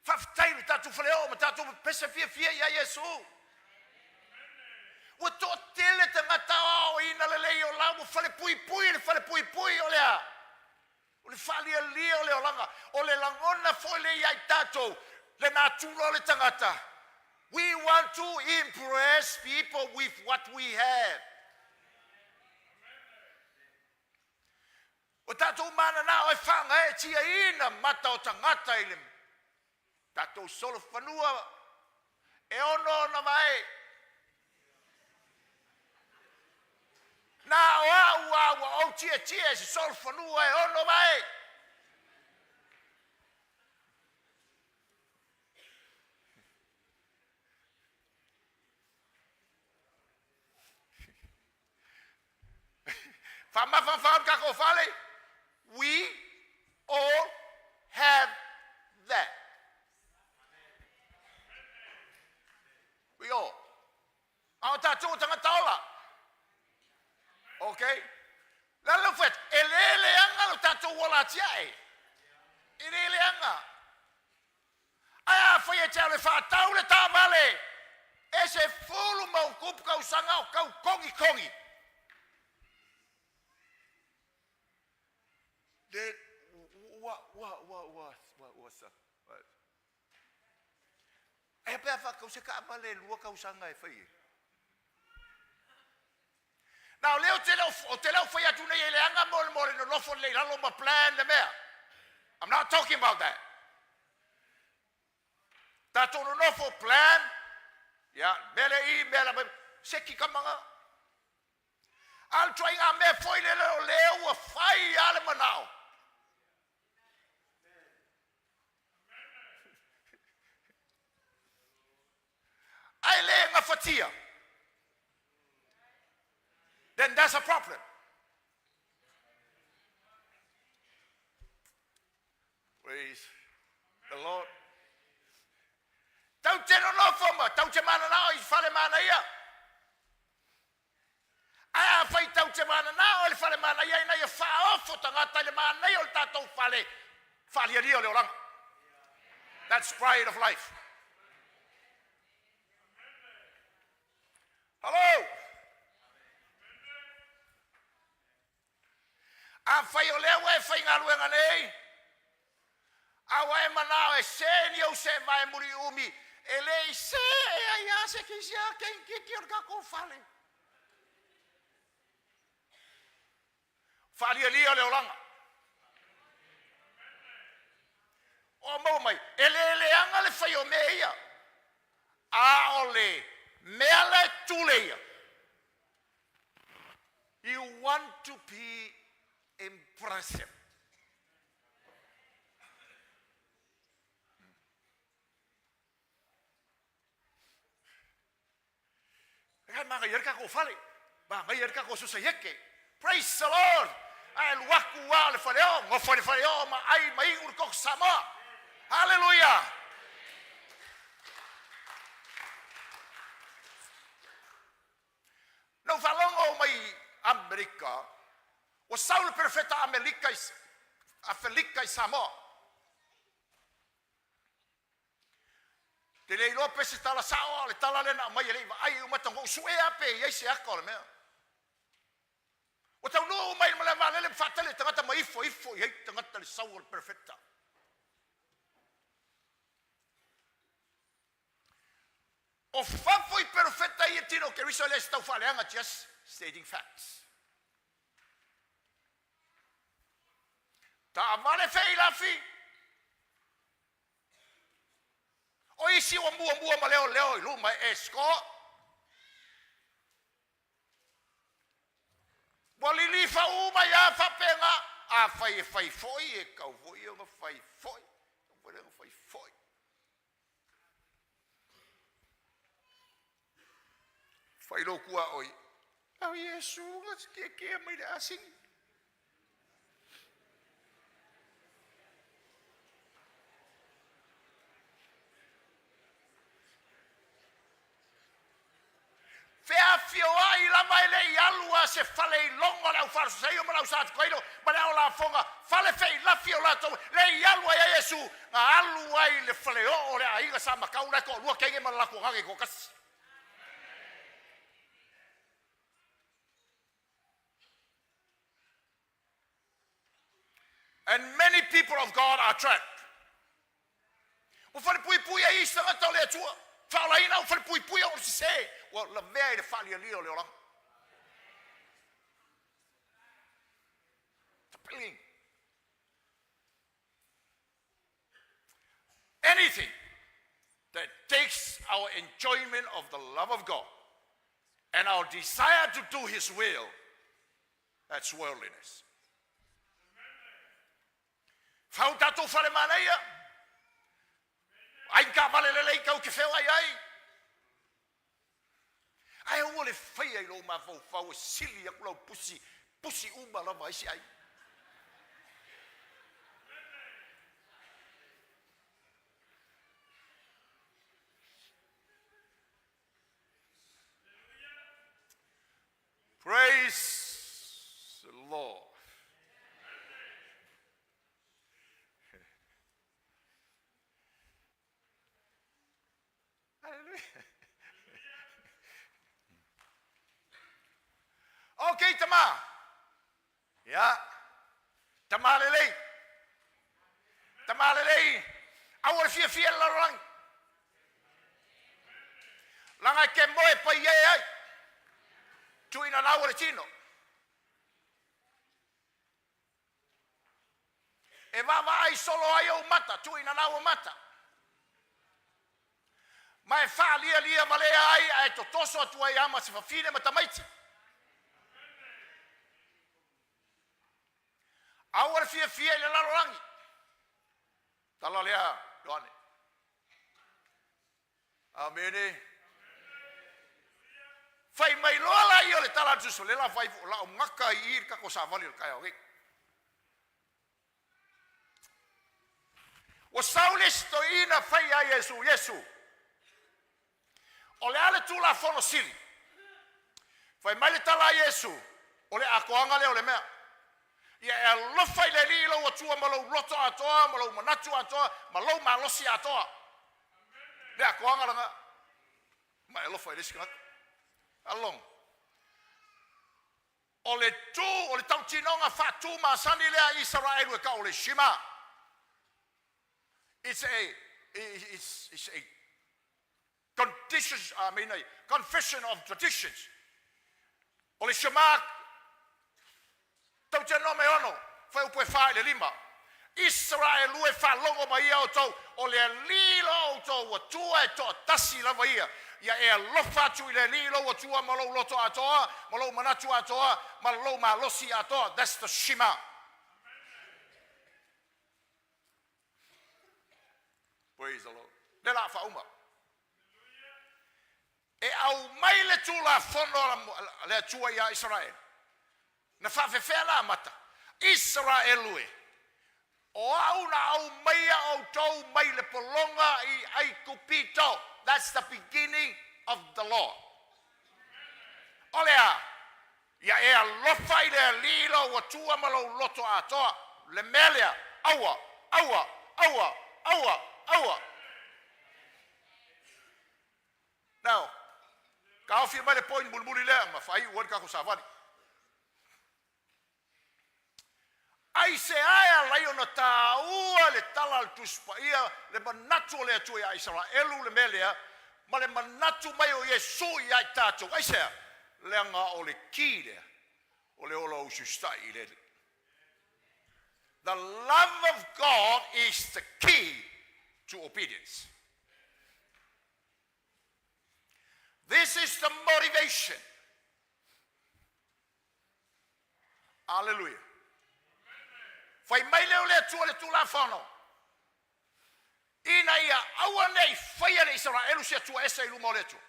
Faafetai i le tatou faleoo ma tatou pepesa fiafia ia Iesu. Ua toatele tagata aoaoina lelei o la ua falepuipui le falepuipui o le a? O le faalialia o le olaga, o le lagona foi lea ia i tatou, le natura o le tagata. We want to impress people with what we have. O tatou mananao e faagaeetiaina mata o tagata i le tatou solofanua e ono ona vae. Na o au a ua ou tietie i se solofanua e ono vae. Faamafanafana le tatou fale. We all have that. We all. A o tatou o tagata ola. Okay? Le ala fai atu, e le leaga lo tatou ola atiae. E le leaga. Ae afai e te alu e faatau le taavale e 10+ tausaga o tau togitogi. Le ua ua ua ua ua ua sa. Ae pe a faatau se taavale e 2 tausaga e fai ai. Na o lea ou te le o fai atu nei e leaga mo le nonofo lelei i lalo ma plan le mea. I'm not talking about that. Tatou nonofo plan, ia, mea le i, mea la mai, seki kamaga. A o le ituaiga mea foi lele o lea ua fai lava le manao. Ae le gafatia. Then that's a problem. Praise the Lord. Tau te nonofo ma tau te mananao i fale manaia. Ae afai tau te mananao i le fale manaia ina ia faaofo tagata i le manaia o le tatou fale faalialia o le olaga. That's pride of life. Hello! Afai o lea ua e faigaluega nei, a ua e manao e se ni ou seevae muliumi, e le i see ai lava se kisi a keikiki o le tatou fale. Faalialia le olaga. O maua mai, e le leaga le fai o mea ia, a o le mea la e tule ia. You want to be impressive. E manaia le tatou fale, manaia le tatou sosaiete. Praise the Lord! Ae alu atu lava o le faleoo, nofo i le faleoo ma ai ma inu le koko Samoa. Hallelujah! Na ou faalogo mai Amerika, ua sau le perofeta Amelika i Afelika i Samoa. Te le iloa pe se tala sao, a o le tala lea na aumai e le i vaai uma atu, na ou suea pe i ai se ata o le mea. Ua taunuu mai i le malae vaalele ma faatali e tagata ma ifo ifo i ai tagata i le sau o le perofeta. O fafo i perofeta ia tino o Keriso e le se taufaaleaga, just stating facts. Taavale feilafi. O isi ua muamua ma leoleo i luma e escort. Ua lilifa uma ai lava faapena. Afai e fai foi, e tatau foi ona fai foi. E tatau foi ona fai foi. Fai lou tuaoi. Au Iesu na tietie mai le asini. Feafioai lava e le i alu a se fale i logo a le aufalesaio ma le ausatukailo ma le aolafoga, fale feilafi o latou le i alu ai a Iesu, na alu ai i le faleoo o le aiga sa Matau la e toalua teine ma le latou agaga e toatasi. And many people of God are trapped. Ua falepuipui ai isi tagata o le Atua, faaolaina ua falepuipui ona sese, ua lavea i le faalialia o le olaga. Compelling. Anything that takes our enjoyment of the love of God and our desire to do His will, that's worldliness. Fau tatou fale manaia, ai ni taavale lelei tau te feoai ai. Ae aua le faia i lou mafaufau e sili atu lau pusi, pusi uma lava a isi aiga. Praise the Lord. Hallelujah. Okay, tama. Ya. Tama lelei. Tama lelei. Aua le fiafia i le lalolagi. Leaga e te moe paia ai. Tuuina nau o le tino. E vaavaai solo ai ou mata, tuuina nau o mata. Ma e faalialia valea ai ae totoso atu ai lava ma se fafine ma tamaiti. Aua le fiafia i le lalolagi. Tala lea, Ioane. Amene. Fai mai loa laia o le tala a le Tusi, o lea la fai o lau gata i i le tatou savali o le taeao nei. Ua sau le isi toeaina fai ia Iesu, Iesu, o le a le Tulafono sili? Fai mai le tala a Iesu, o le atoaga lea o le mea. Ia e alofa i le Alii lou Atua ma lou loto atoa, ma lou manatu atoa, ma lou malosi atoa. Le atoaga lena. Ma e alofa i le isi tagata. Alologo. O le tu, o le tautinoga faatumasani lea a Isaraelu e tau o le Shema. It's a conditions, I mean a confession of traditions. O le Shema, Teuteronome 6, fuaiupu e 4 i le 5. Israelu e faalogo mai ia outou, o le Alii lo outou Atua e toatasi lava ia. Ia e alofa atu i le Alii lou Atua ma lou loto atoa, ma lou manatu atoa, ma lou malosi atoa. That's the Shema. Praise the Lord. Le la faauma. E aumai le Tulafono a le Atua ia Israel. Na faafefea la amata. Israelu e. O au na aumaia outou mai le pologa i Aikupito. That's the beginning of the law. O le a, ia e alofa i le Alii lou Atua ma lou loto atoa. Le mea lea, aua, aua, aua, aua, aua. Now, taofi mai le point mulimuli lea ma faaiu ai le tatou savali. Ai se ae alai ona taua le tala a le Tusi Paia, le manatu o le Atua ia Isaraelu le mea lea, ma le manatu mai o Iesu ia i tatou. Ai sea, leaga o le ki lea, o le ola usiusitai i le Alii. The love of God is the key to obedience. This is the motivation. Alleluia. Fai mai leo le Atua le Tulafono. Ina ia aua nei faia le Israelu se Atua ese i luma o le Atua.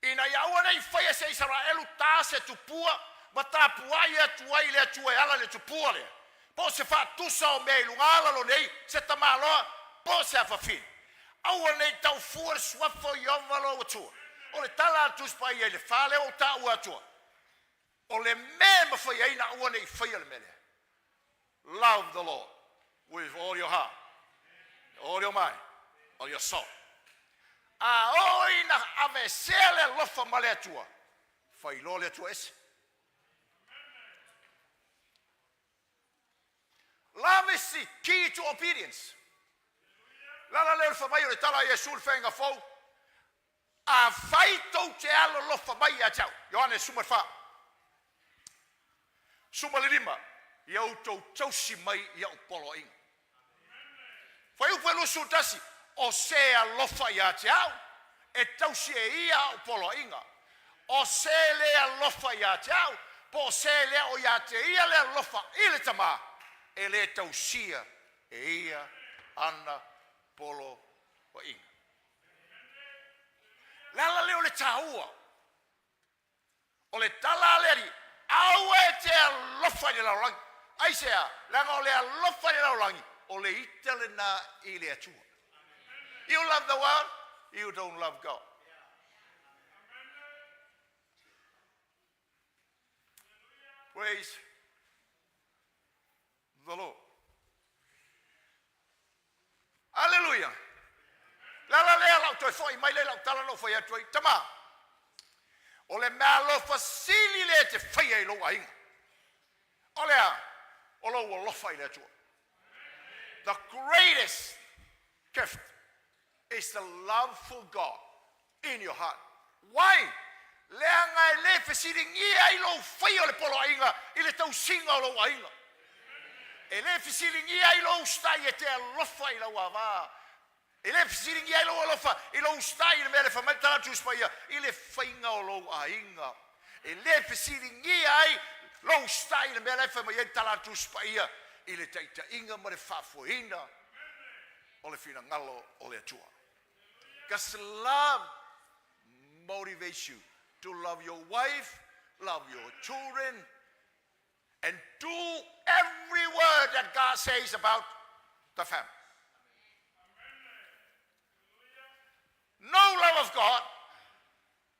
Ina ia aua nei faia se Israelu ta se tupua ma tapuai atu ai le Atua e ala le tupua lea. Po o se faatusa o mea i luga ala lo nei, se tamaloa, po o se afafine. Aua nei taufua le suafa o Ieova lou Atua. O le tala a le Tusi Paia i le fa lea ua taua atua. O le mea e mafai ai na aua nei faia le mea lea. Love the Lord with all your heart, all your mind, all your soul. A oo ina avesea le alofa ma le Atua, fai loa le Atua ese. Love is the key to obedience. Lala leo le fai mai o le tala a Iesu le feaiga fou. Afai tou te alolofa mai ia te au. Ioane 14. 15. Ia outou tausi mai i a'u poloaiga. Fuaiupu e 21, O se alofa ia te au, e tausi e ia a'u poloaiga. O se le alofa ia te au, po o se le o ia te ia le alofa i le Tamā, e le tausia e ia ana poloaiga. Le ala lea o le tāua o le tala a le Alii, aua e te alofa i le lalolagi. Aisea? Leaga o le alofa i le lalolagi, o le ita lena i le Atua. You love the world, you don't love God. Praise the Lord. Aleluia. Le ala lea lau toe fo'i mai le lau tala na ou fai atu ai, tama, o le meaalofa sili lea e te faia i lou aiga. O le a? O lou alofa i le Atua. The greatest gift is the love for God in your heart. Why? Leaga e le fesiligia ai lou faia o le poloaiga i le tausiga o lou aiga. E le fesiligia ai lou usitai e te alofa i lau avā. E le fesiligia ai lou alofa i lou usitai i le mea le fai mai le tala a le Tusi Paia i le faiga o lou aiga. E le fesiligia ai lou usitai i le mea la e fai mai ai le tala a le Tusi Paia i le taitaiga ma le faafoeina o le finagalo o le Atua. Because love motivates you to love your wife, love your children, and do every word that God says about the family. No love of God,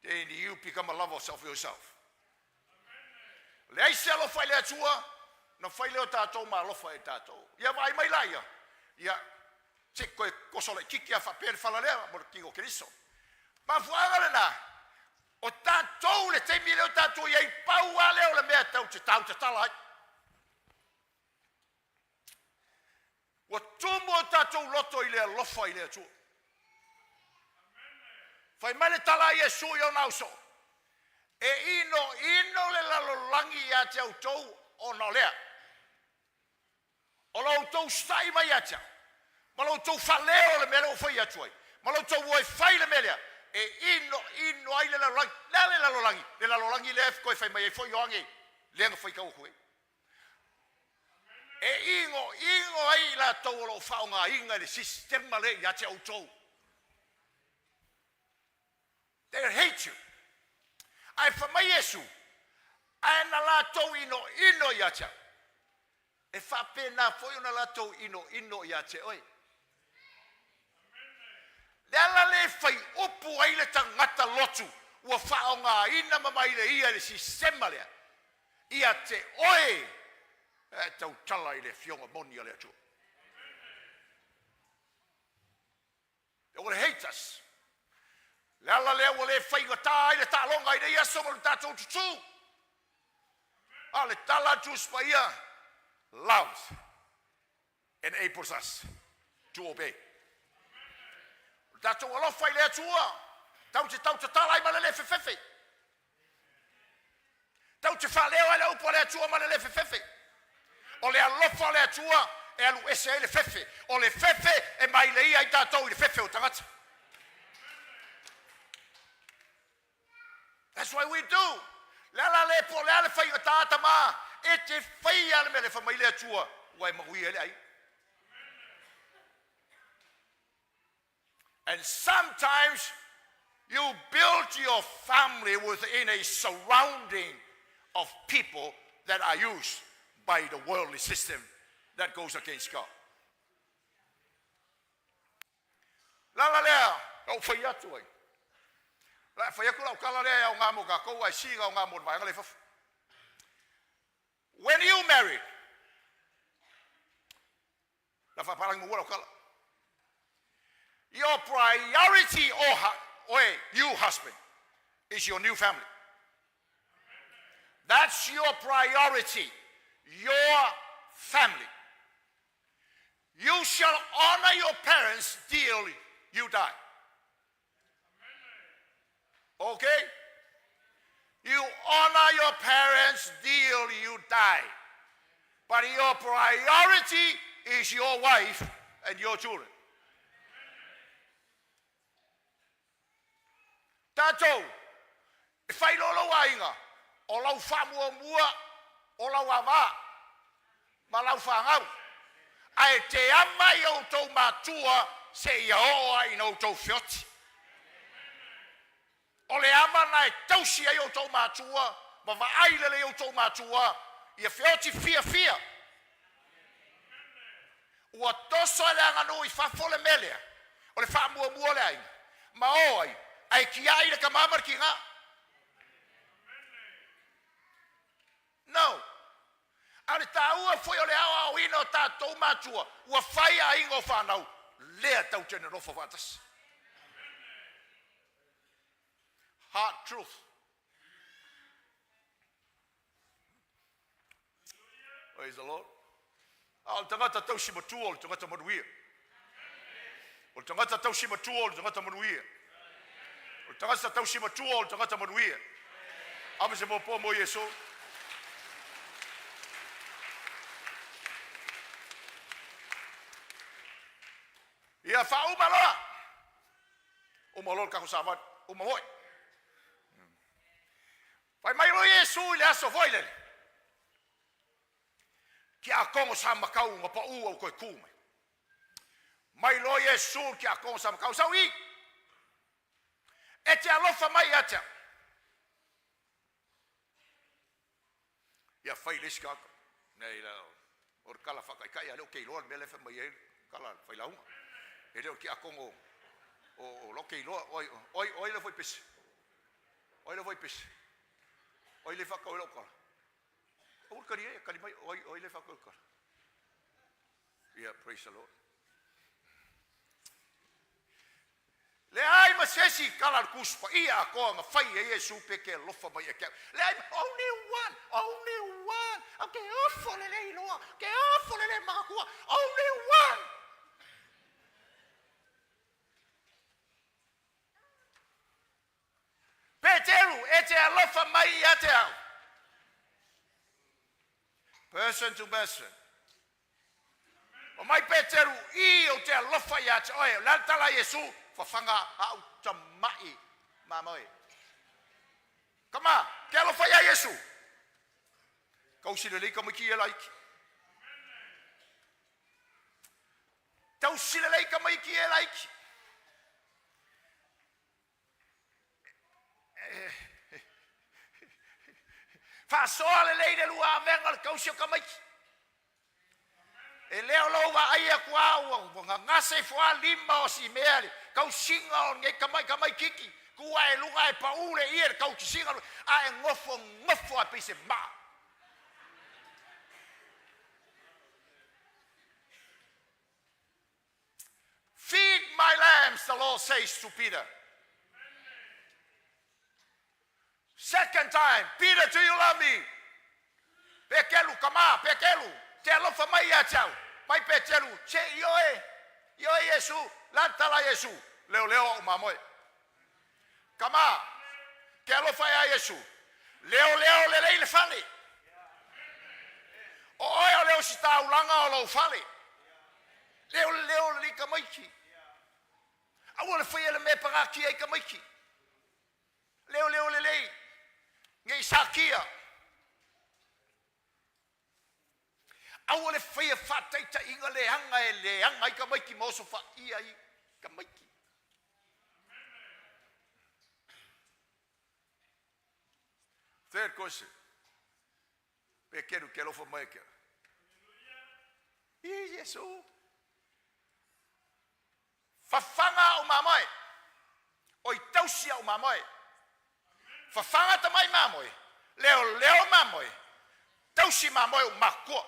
then you become a lover of yourself. Leai se alofa i le Atua, na fai lea o tatou ma alofa e tatou. Ia vaai mai la ia, ia se koe koso laitiiti a faapea le fala lea mo le tino o Keriso. Mafuaaga lena, o tatou le taimi lea o tatou i ai, pau lava lea o le mea tau te tau tatala ai. Ua tumu o tatou loto i le alofa i le Atua. Fai mai le tala a Iesu i ona ausoo, e inoino le lalolagi ia te outou ona o lea. O lo outou usitai mai ia te au, ma lo outou faaleo o le mea lea ua fai atu ai, ma lo outou o e fai le mea lea, e inoino ai le lalolagi. Le a le lalolagi? Le lalolagi lea e toe fai mai ai foi Ioane, lea na faitau atu ai. E inoino ai i latou o lo o faaaogaina le sistema lea ia te outou. They hate you. Ae fai mai Iesu, ae na latou inoino ia te au. E faapena foi ona latou inoino ia te oe. Le ala le fai upu ai le tagata lotu ua faaaogaina ma maileia i le sistema lea ia te oe e tautala i le afioga moni a le Atua. They will hate us. Le ala lea ua le faigata ai le taaloga i nei aso ma le tatou tutū. A le tala a Tusi Paia, love enables us to obey. O le tatou alofa i le Atua, tau te tau tatala ai ma le le fefefe. Tau te faaleo ai le upu a le Atua ma le le fefefe. O le alofa o le Atua e alu ese ai le fefe. O le fefe e maileia ai tatou i le fefe o tagata. That's why we do. Le ala le po le a le faigata tama e te faia le mea le fai mai le Atua ua e manuia ai le aiga. And sometimes you build your family within a surrounding of people that are used by the worldly system that goes against God. La la lea, lau fai atu ai. La fai atu lau tala lea e aoga mo tatou ae sili ona aoga mo le vaega lea i fafo. When you married, la faapalagi muamua lau tala. Your priority, oh, oe, you husband, is your new family. That's your priority, your family. You shall honor your parents till you die. Okay? You honor your parents till you die. But your priority is your wife and your children. Tatou, e fai loa lou aiga, o lau faamuamua, o lau ava ma lau fanau. Ae te ava i outou matua seia oo lava ina outou feoti. O le ava lena e tausi ai outou matua ma vaai lelei outou matua ia feoti fiafia. Ua toso e le aganuu i fafo le mea lea o le faamuamua o le aiga ma o ai ae tiai le tama ma le tina. No. A o le taua foi o le aoaoina o tatou matua ua fai aiga o fanau lea tatou te nonofo faatasi. Hard truth. Praise the Lord. A o le tagata tausi matua o le tagata manuia. O le tagata tausi matua o le tagata manuia. O le tagata tausi matua o le tagata manuia. Ave se mōpō mo Iesu. Ia faauma loa. Uma loa le tatou savali. Uma foi. Fai mai loa Iesu i le aso foi lele. Tiakono sa matau na pau au toe tu mai. Mai loa Iesu i le tiakono sa matau, sau i, e te alofa mai ia te au. Ia fai le isi tagata, nei la, o le tala faataitai, a o lea ou te iloa le mea lea e fai mai ai le tala a le failauga. E le o le tiakono o la ou te iloa, o ai, o ai, o ai le fuaipese? O ai le fuaipese? O ai le faatau ai lau tala? Aua le tali ai, tali mai, o ai, o ai le faatau ai lau tala? Yeah, praise the Lord. Leai ma se isi tala a le Tusi Paia atoa na fai e Iesu pe te alofa mai ia te au. Leai, only one, only one. Au te ofo lelei loa, te ofo lelei manatua, only one. Peteru, e te alofa mai ia te au. Person to person. O mai Peteru, i ou te alofa ia te oe. O le a le tala a Iesu? Fafaga au tama'i mamoe. Tama, te alofa ia Iesu. Tausi lelei tamaiti ia laiti. Tausi lelei tamaiti ia laiti. Faasoa lelei le lua avega o le tausi o tamaiti. E le o lou vaai atu a ua gagase ifo a lima o si mea le tausiga o lenei tamai tamaititi tu ae luga ae pau le ie le tautisiga ae nofo nofo a pei se maa. Feed my lambs, the Lord says to Peter. Second time, Peter, do you love me? Petelu, tama, Petelu, te alofa mai ia te au. Mai Petelu, se ioe, ioe Iesu, la tala Iesu, leo leo au mamoe. Tama, te alofa ia Iesu, leo leo lelei le fale. O oe o le ositaulaga o lou fale. Leo leo lelei tamaiti. Aua le faia le mea e pagatia ai tamaiti. Leo leo lelei, nei satia. Aua le faia faataitaiga leaga e leaga ai tamaiti ma oso faia ai tamaiti. Third question. Pekeru ke alofa mai ke. I Iesu. Fafaga au mamoe. Oi tausi au mamoe. Fafaga tamai mamoe. Leo leo mamoe. Tausi mamoe o makua.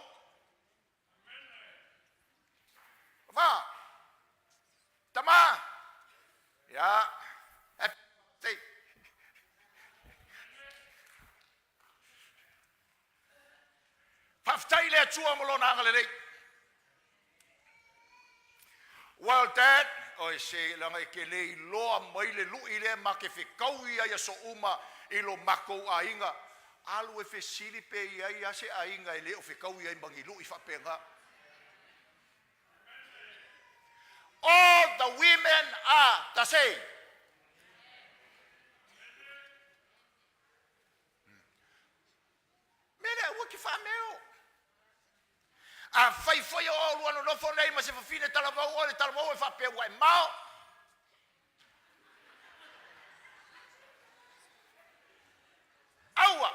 Fa. Tama. Ya. Happy. Faafetai i le Atua mo lona agalelei. Well dad, oi se leaga e te le iloa mai le lu'i lea ma te fetaui ai aso uma i lo matou aiga. Alu e fesili pe i ai lava se aiga e le o fetaui ai ma ni lu'i faapena. All the women are the same. Mea lea aua e te faameo. Afai foi o oulua nonofo nei ma se fafine talavou oe le talavou e faapea ua e mao, aua.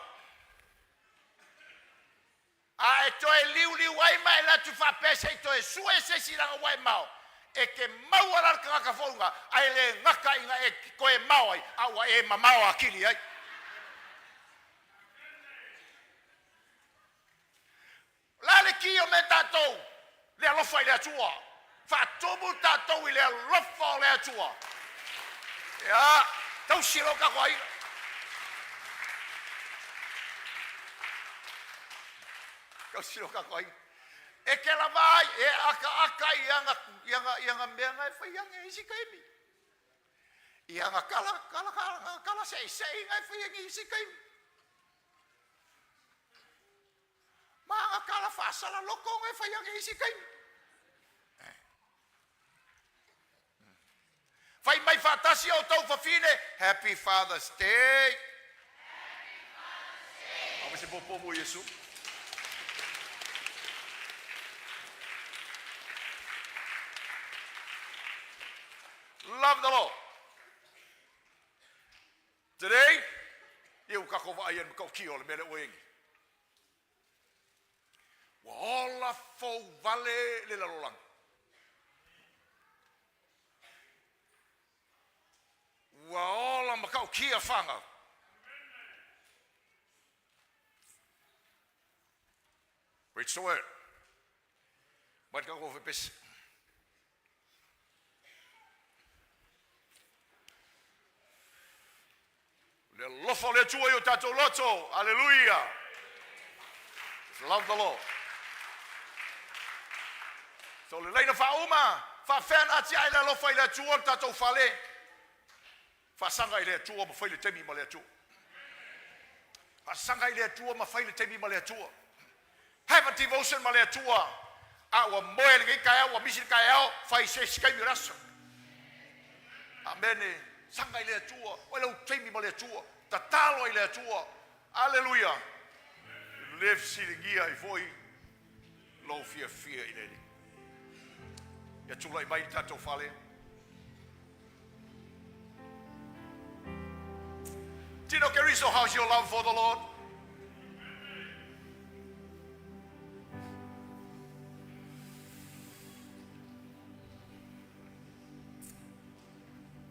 A e toe liuliu ai ma e alu atu faapea se i toe sue se isi leaga ua e mao, e te maua la le tagata fou lena, ae le gata ina e toe mao ai, a ua e mamao atili ai. O le a le ki o mea tatou? Le alofa i le Atua. Faatumu tatou i le alofa o le Atua. Ia, tausi e loa tatou aiga. Tausi lo tatou aiga. E te lava ai, e akaaka i aga, i aga, i aga mea na e fai ane i isi taimi. I aga tala, tala, tala, tala seisei na e fai ane i isi taimi. Ma aga tala faasalaloto na e fai ane i isi taimi. Fai mai faatasi outou fafine, Happy Father's Day. Happy Father's Day. Se popo mo Iesu. Love the Lord. Today, ia ua tatou vaai ai i le matautia o le mea lea ua i ai nei. Ua ola fou vale le lalolagi. Ua ola matautia fanau. Preach the word. Mai le tatou pepesi. Le alofa o le Atua i o tatou loto. Aleluia. Love the Lord. So le laina faauma, faafefea na atiae le alofa i le Atua le tatou fale. Faasaga i le Atua ma fai le taimi ma le Atua. Faasaga i le Atua ma fai le taimi ma le Atua. Have a devotion ma le Atua. A ua moe lenei taeao, ua misi le taeao, fai se isi taimi o le aso. Amene. Saga i le Atua. O lau taimi ma le Atua. Tatalo i le Atua. Aleluia. Le fesiligia ai foi lou fiafia i le Alii. Ia tulai mai le tatou fale. Tino Keriso, how's your love for the Lord?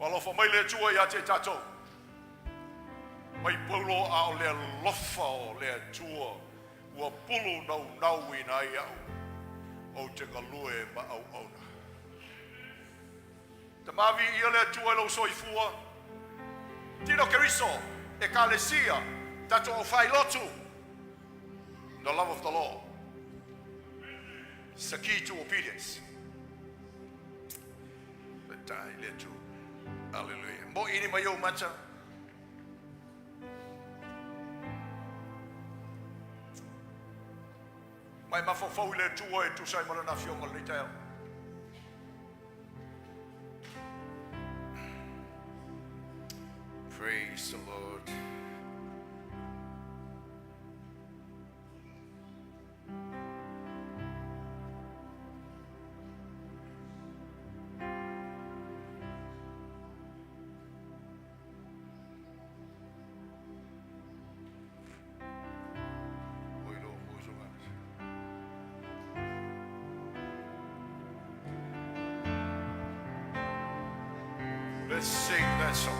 Ua alofa mai le Atua ia te tatou. Mai paulo a o le alofa o le Atua ua pulu naunauina ai au ou te galue ma auauna. Tama viia le Atua i lou soifua. Tino Keriso, Ekalesia, tatou aufailotu. The love of the Lord is the key to obedience. Faafetai i le Atua. Aleluia. Moʻi ni mai ou mata. Mai mafaufau i le Atua e tusa ai ma Lana Afioga i lenei taeao. Praise the Lord. Let's sing that song.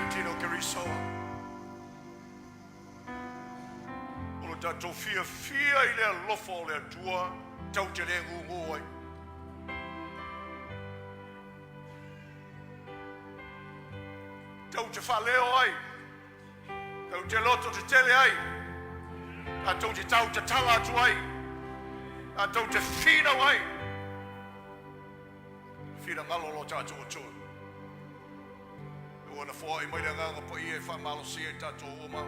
le tino o Keriso. O lo tatou fiafia i le alofa o le Atua tau te le gūgū ai. Tau te faaleo ai, tau te loto tetele ai, tatou te tau tatala atu ai, tatou te finau ai. Finagalo lo tatou Atua. Ua na foai mai le Agaga Paia e faamalosia i tatou uma.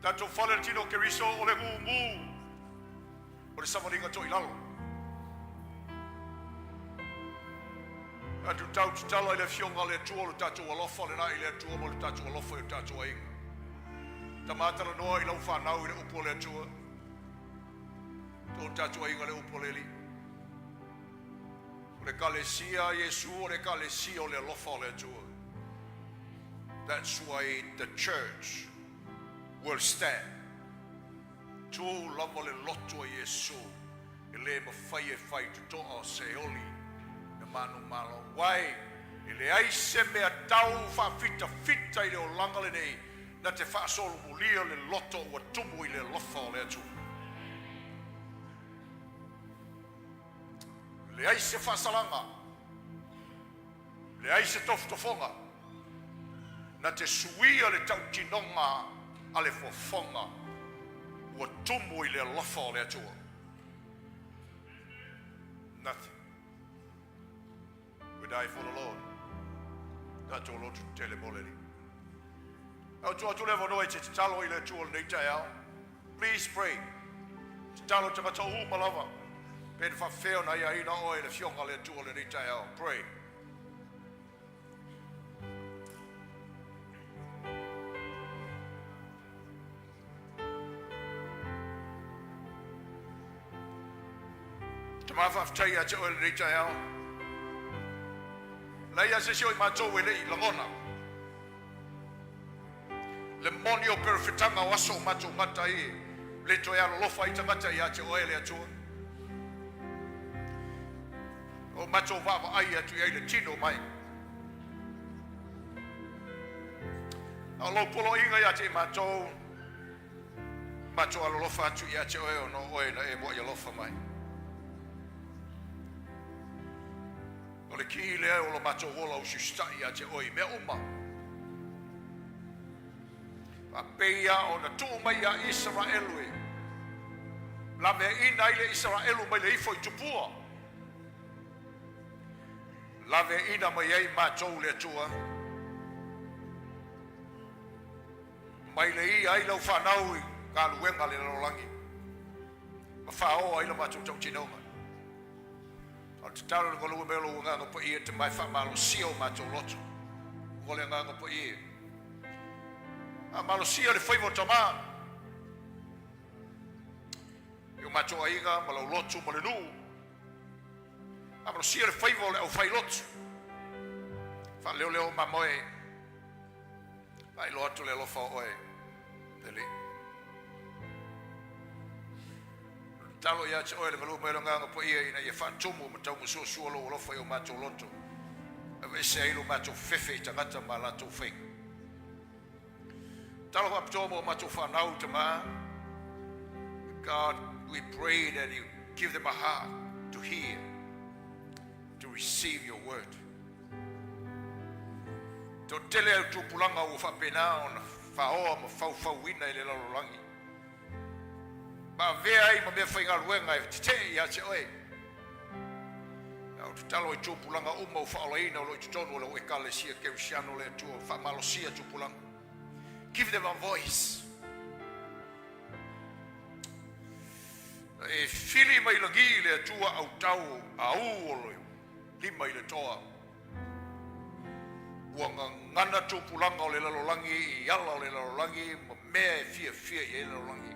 Tatou fale le tino o Keriso o le gūgū o le savaliga toilalo. Tatou tau tatala i le Afioga a le Atua o le tatou alofa lena i le Atua ma le tatou alofa i o tatou aiga. Tama talanoa i lau fanau i le upu a le Atua. To tatou aiga le upu a le Alii. O le Ekalesia a Iesu o le Ekalesia o le alofa o le Atua. That's why the church will stand. Tu lava le loto a Iesu e le mafai e fai totoa o Seoli na manumalo. Wai, e leai se mea tau faafitafita i le olaga lenei na te faasolomulia le loto ua tumu i le alofa o le Atua. Leai se faasalaga, leai se tofotofoga, na te suia le tautinoga a le fofoga ua tumu i le alofa o le Atua. Nothing. We die for the Lord. Tatou lotu tetele mo le Alii. Au tuu atu le avanoa e te tatalo i le Atua lenei taeao. Please pray. Tatalo tagata uma lava. Pe na faafefea ona aiaina oe e le Afioga a le Atua lenei taeao. Pray. Tama faafetai ia te oe lenei taeao. Leai lava se isi o i matou e le i lagona le moni o perofetaga o aso o matou gata ai e le toe alolofa ai tagata ia te oe le Atua. O matou vaavaai atu i ai le tino mai. A o lou poloaiga ia te i matou, matou alolofa atu ia te oe ona o oe na e muai alofa mai. O le ki lea o lo matou ola usiusitai ia te oe i mea uma. Faapei a ona tuu mai ia Isaraelu e laveaiina ai le Isaraelu mai le ifo i tupua. Laveaiina mai ai matou le Atua mai le ia ai lau fanau i galuega a le lalolagi ma faaoa ai la matou tautinoga. A o le tatalo i le galue mai o lou Agaga Paia e te mae faamalosia o matou loto. Ua le Agaga Paia. Faamalosia le faiva o tama i o matou aiga ma lau lotu ma le nuu. Faamalosia le faiva o le aufai lotu. Faaleoleo mamoe. Faailoa atu le alofa o oe, le Alii. Tatalo ia te oe le galue mai o le Agaga Paia ina ia faatumu ma taumasuasua lou alofa i o matou loto, e aveese ai lo matou fefe i tagata ma a latou faiga. Tatalo faapitoa mo matou fanau, Tama. God, we pray that you give them a heart to hear, to receive your word. Toatele au tupulaga ua faapena ona faoa ma faufauina i le lalolagi, ma avea ai ma meafaigaluega e tetee ia te oe. A o tatalo i tupulaga uma ua faaolaina o lo o i totonu o lau Ekalesia Kerisiano le Atua, faamalosia tupulaga. Give them a voice. E fili mai lagi le Atua autau au o le lima i le toa. Ua gagana tupulaga o le lalolagi i ala o le lalolagi ma mea e fiafia i ai le lalolagi.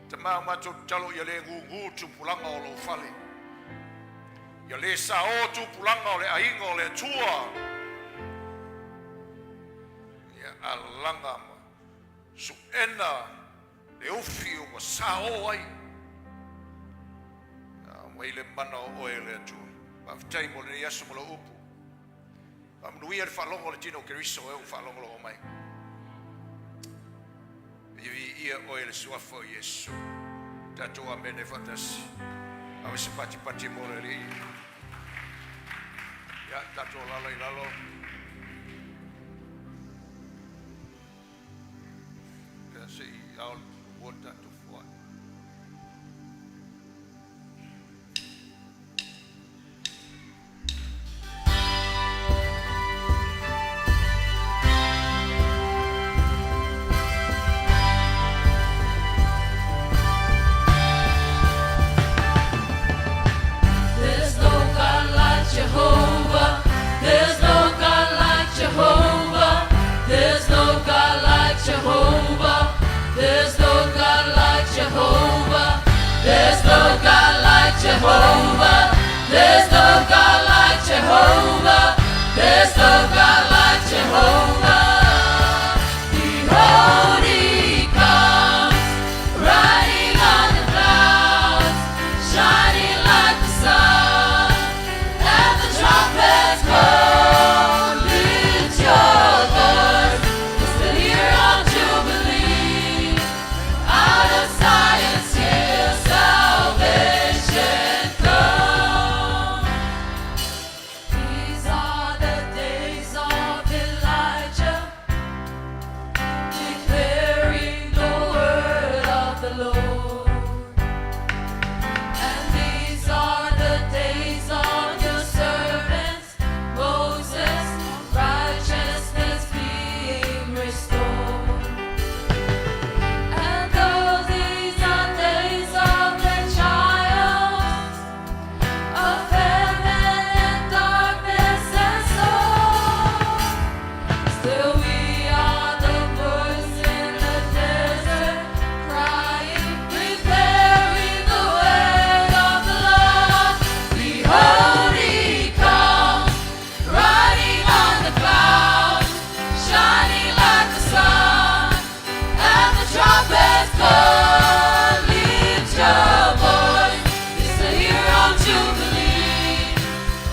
Tama o matou tatalo ia le gūgū tupulaga o lou fale. Ia le saō tupulaga o le aiga o le Atua. Ia alaga ma suʻena le ufi ua saō ai. Aumai le mana o oe e le Atua. Faafetai mo lenei aso ma lau upu. Faamanuia le faalogo a le tino o Keriso e ou faalogologo mai. Ia viia oe le suafa o Iesu. Tatou amene faatasi. Ave se patipati mo le Alii. Ia, tatou alala i lalo. Ia, se i ao ua tatou foai. There's no God like Jehovah. There's no God like Jehovah. There's no God like Jehovah. There's no God like Jehovah. There's no God like Jehovah. There's no God like Jehovah. There's no God like Jehovah. Behold, he comes, riding on the clouds, shining like the sun. And the trumpets call, lift your voice. It's the year of Jubilee. Out of Zion's hill, salvation comes. These are the days of Elijah, declaring the word of the Lord. And these are the days of your servants, Moses, righteousness being restored. And though these are days of the child, of famine and darkness and sorrow, still we are the voice in the desert, crying, preparing the way of the Lord. Behold, he comes, riding on the clouds, shining like the sun. And the trumpets call, lift your voice. It's the year of Jubilee.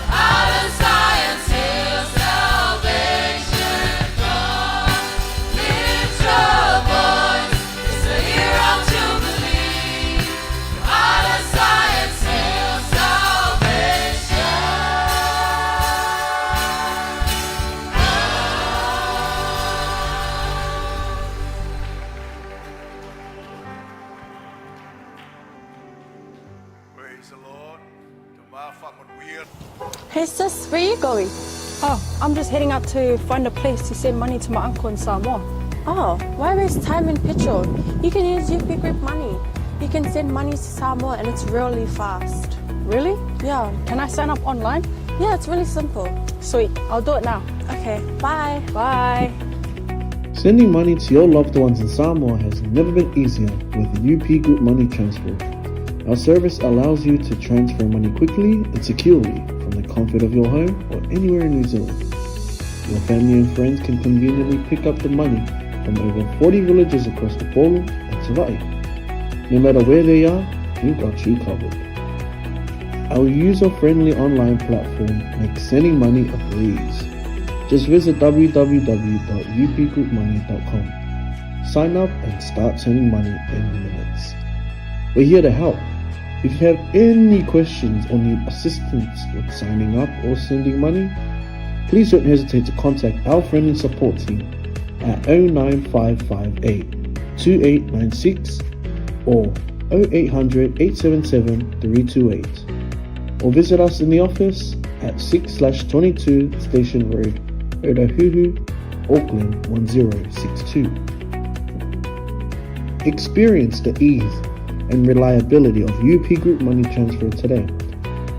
Out of Zion's hill, salvation comes. Lift your voice. It's the year of Jubilee. Out of Zion's hill, salvation. Praise the Lord. Tama faamanuia. Hey sis, where you going? Oh, I'm just heading out to find a place to send money to my uncle in Samoa. Oh, why waste time and petrol? You can use UP Group Money. You can send money to Samoa and it's really fast. Really? Yeah. Can I sign up online? Yeah, it's really simple. Sweet, I'll do it now. Okay, bye. Bye. Sending money to your loved ones in Samoa has never been easier with UP Group Money Transfer. Our service allows you to transfer money quickly and securely from the comfort of your home or anywhere in New Zealand. Your family and friends can conveniently pick up the money from over 40 villages across Upolu and Savaii. No matter where they are, we've got you covered. Our user-friendly online platform makes sending money a breeze. Just visit www.upgroupmoney.com. Sign up and start sending money in minutes. We're here to help. If you have any questions or need assistance with signing up or sending money, please don't hesitate to contact our friendly support team at 09558 2896 or 0800 877 328 or visit us in the office at 6/22 Station Road, Otahuhu, Auckland 1062. Experience the ease and reliability of UP Group Money Transfer today.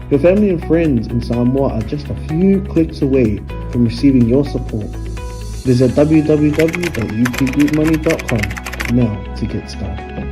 Your family and friends in Samoa are just a few clicks away from receiving your support. Visit www.upgroupmoney.com now to get started.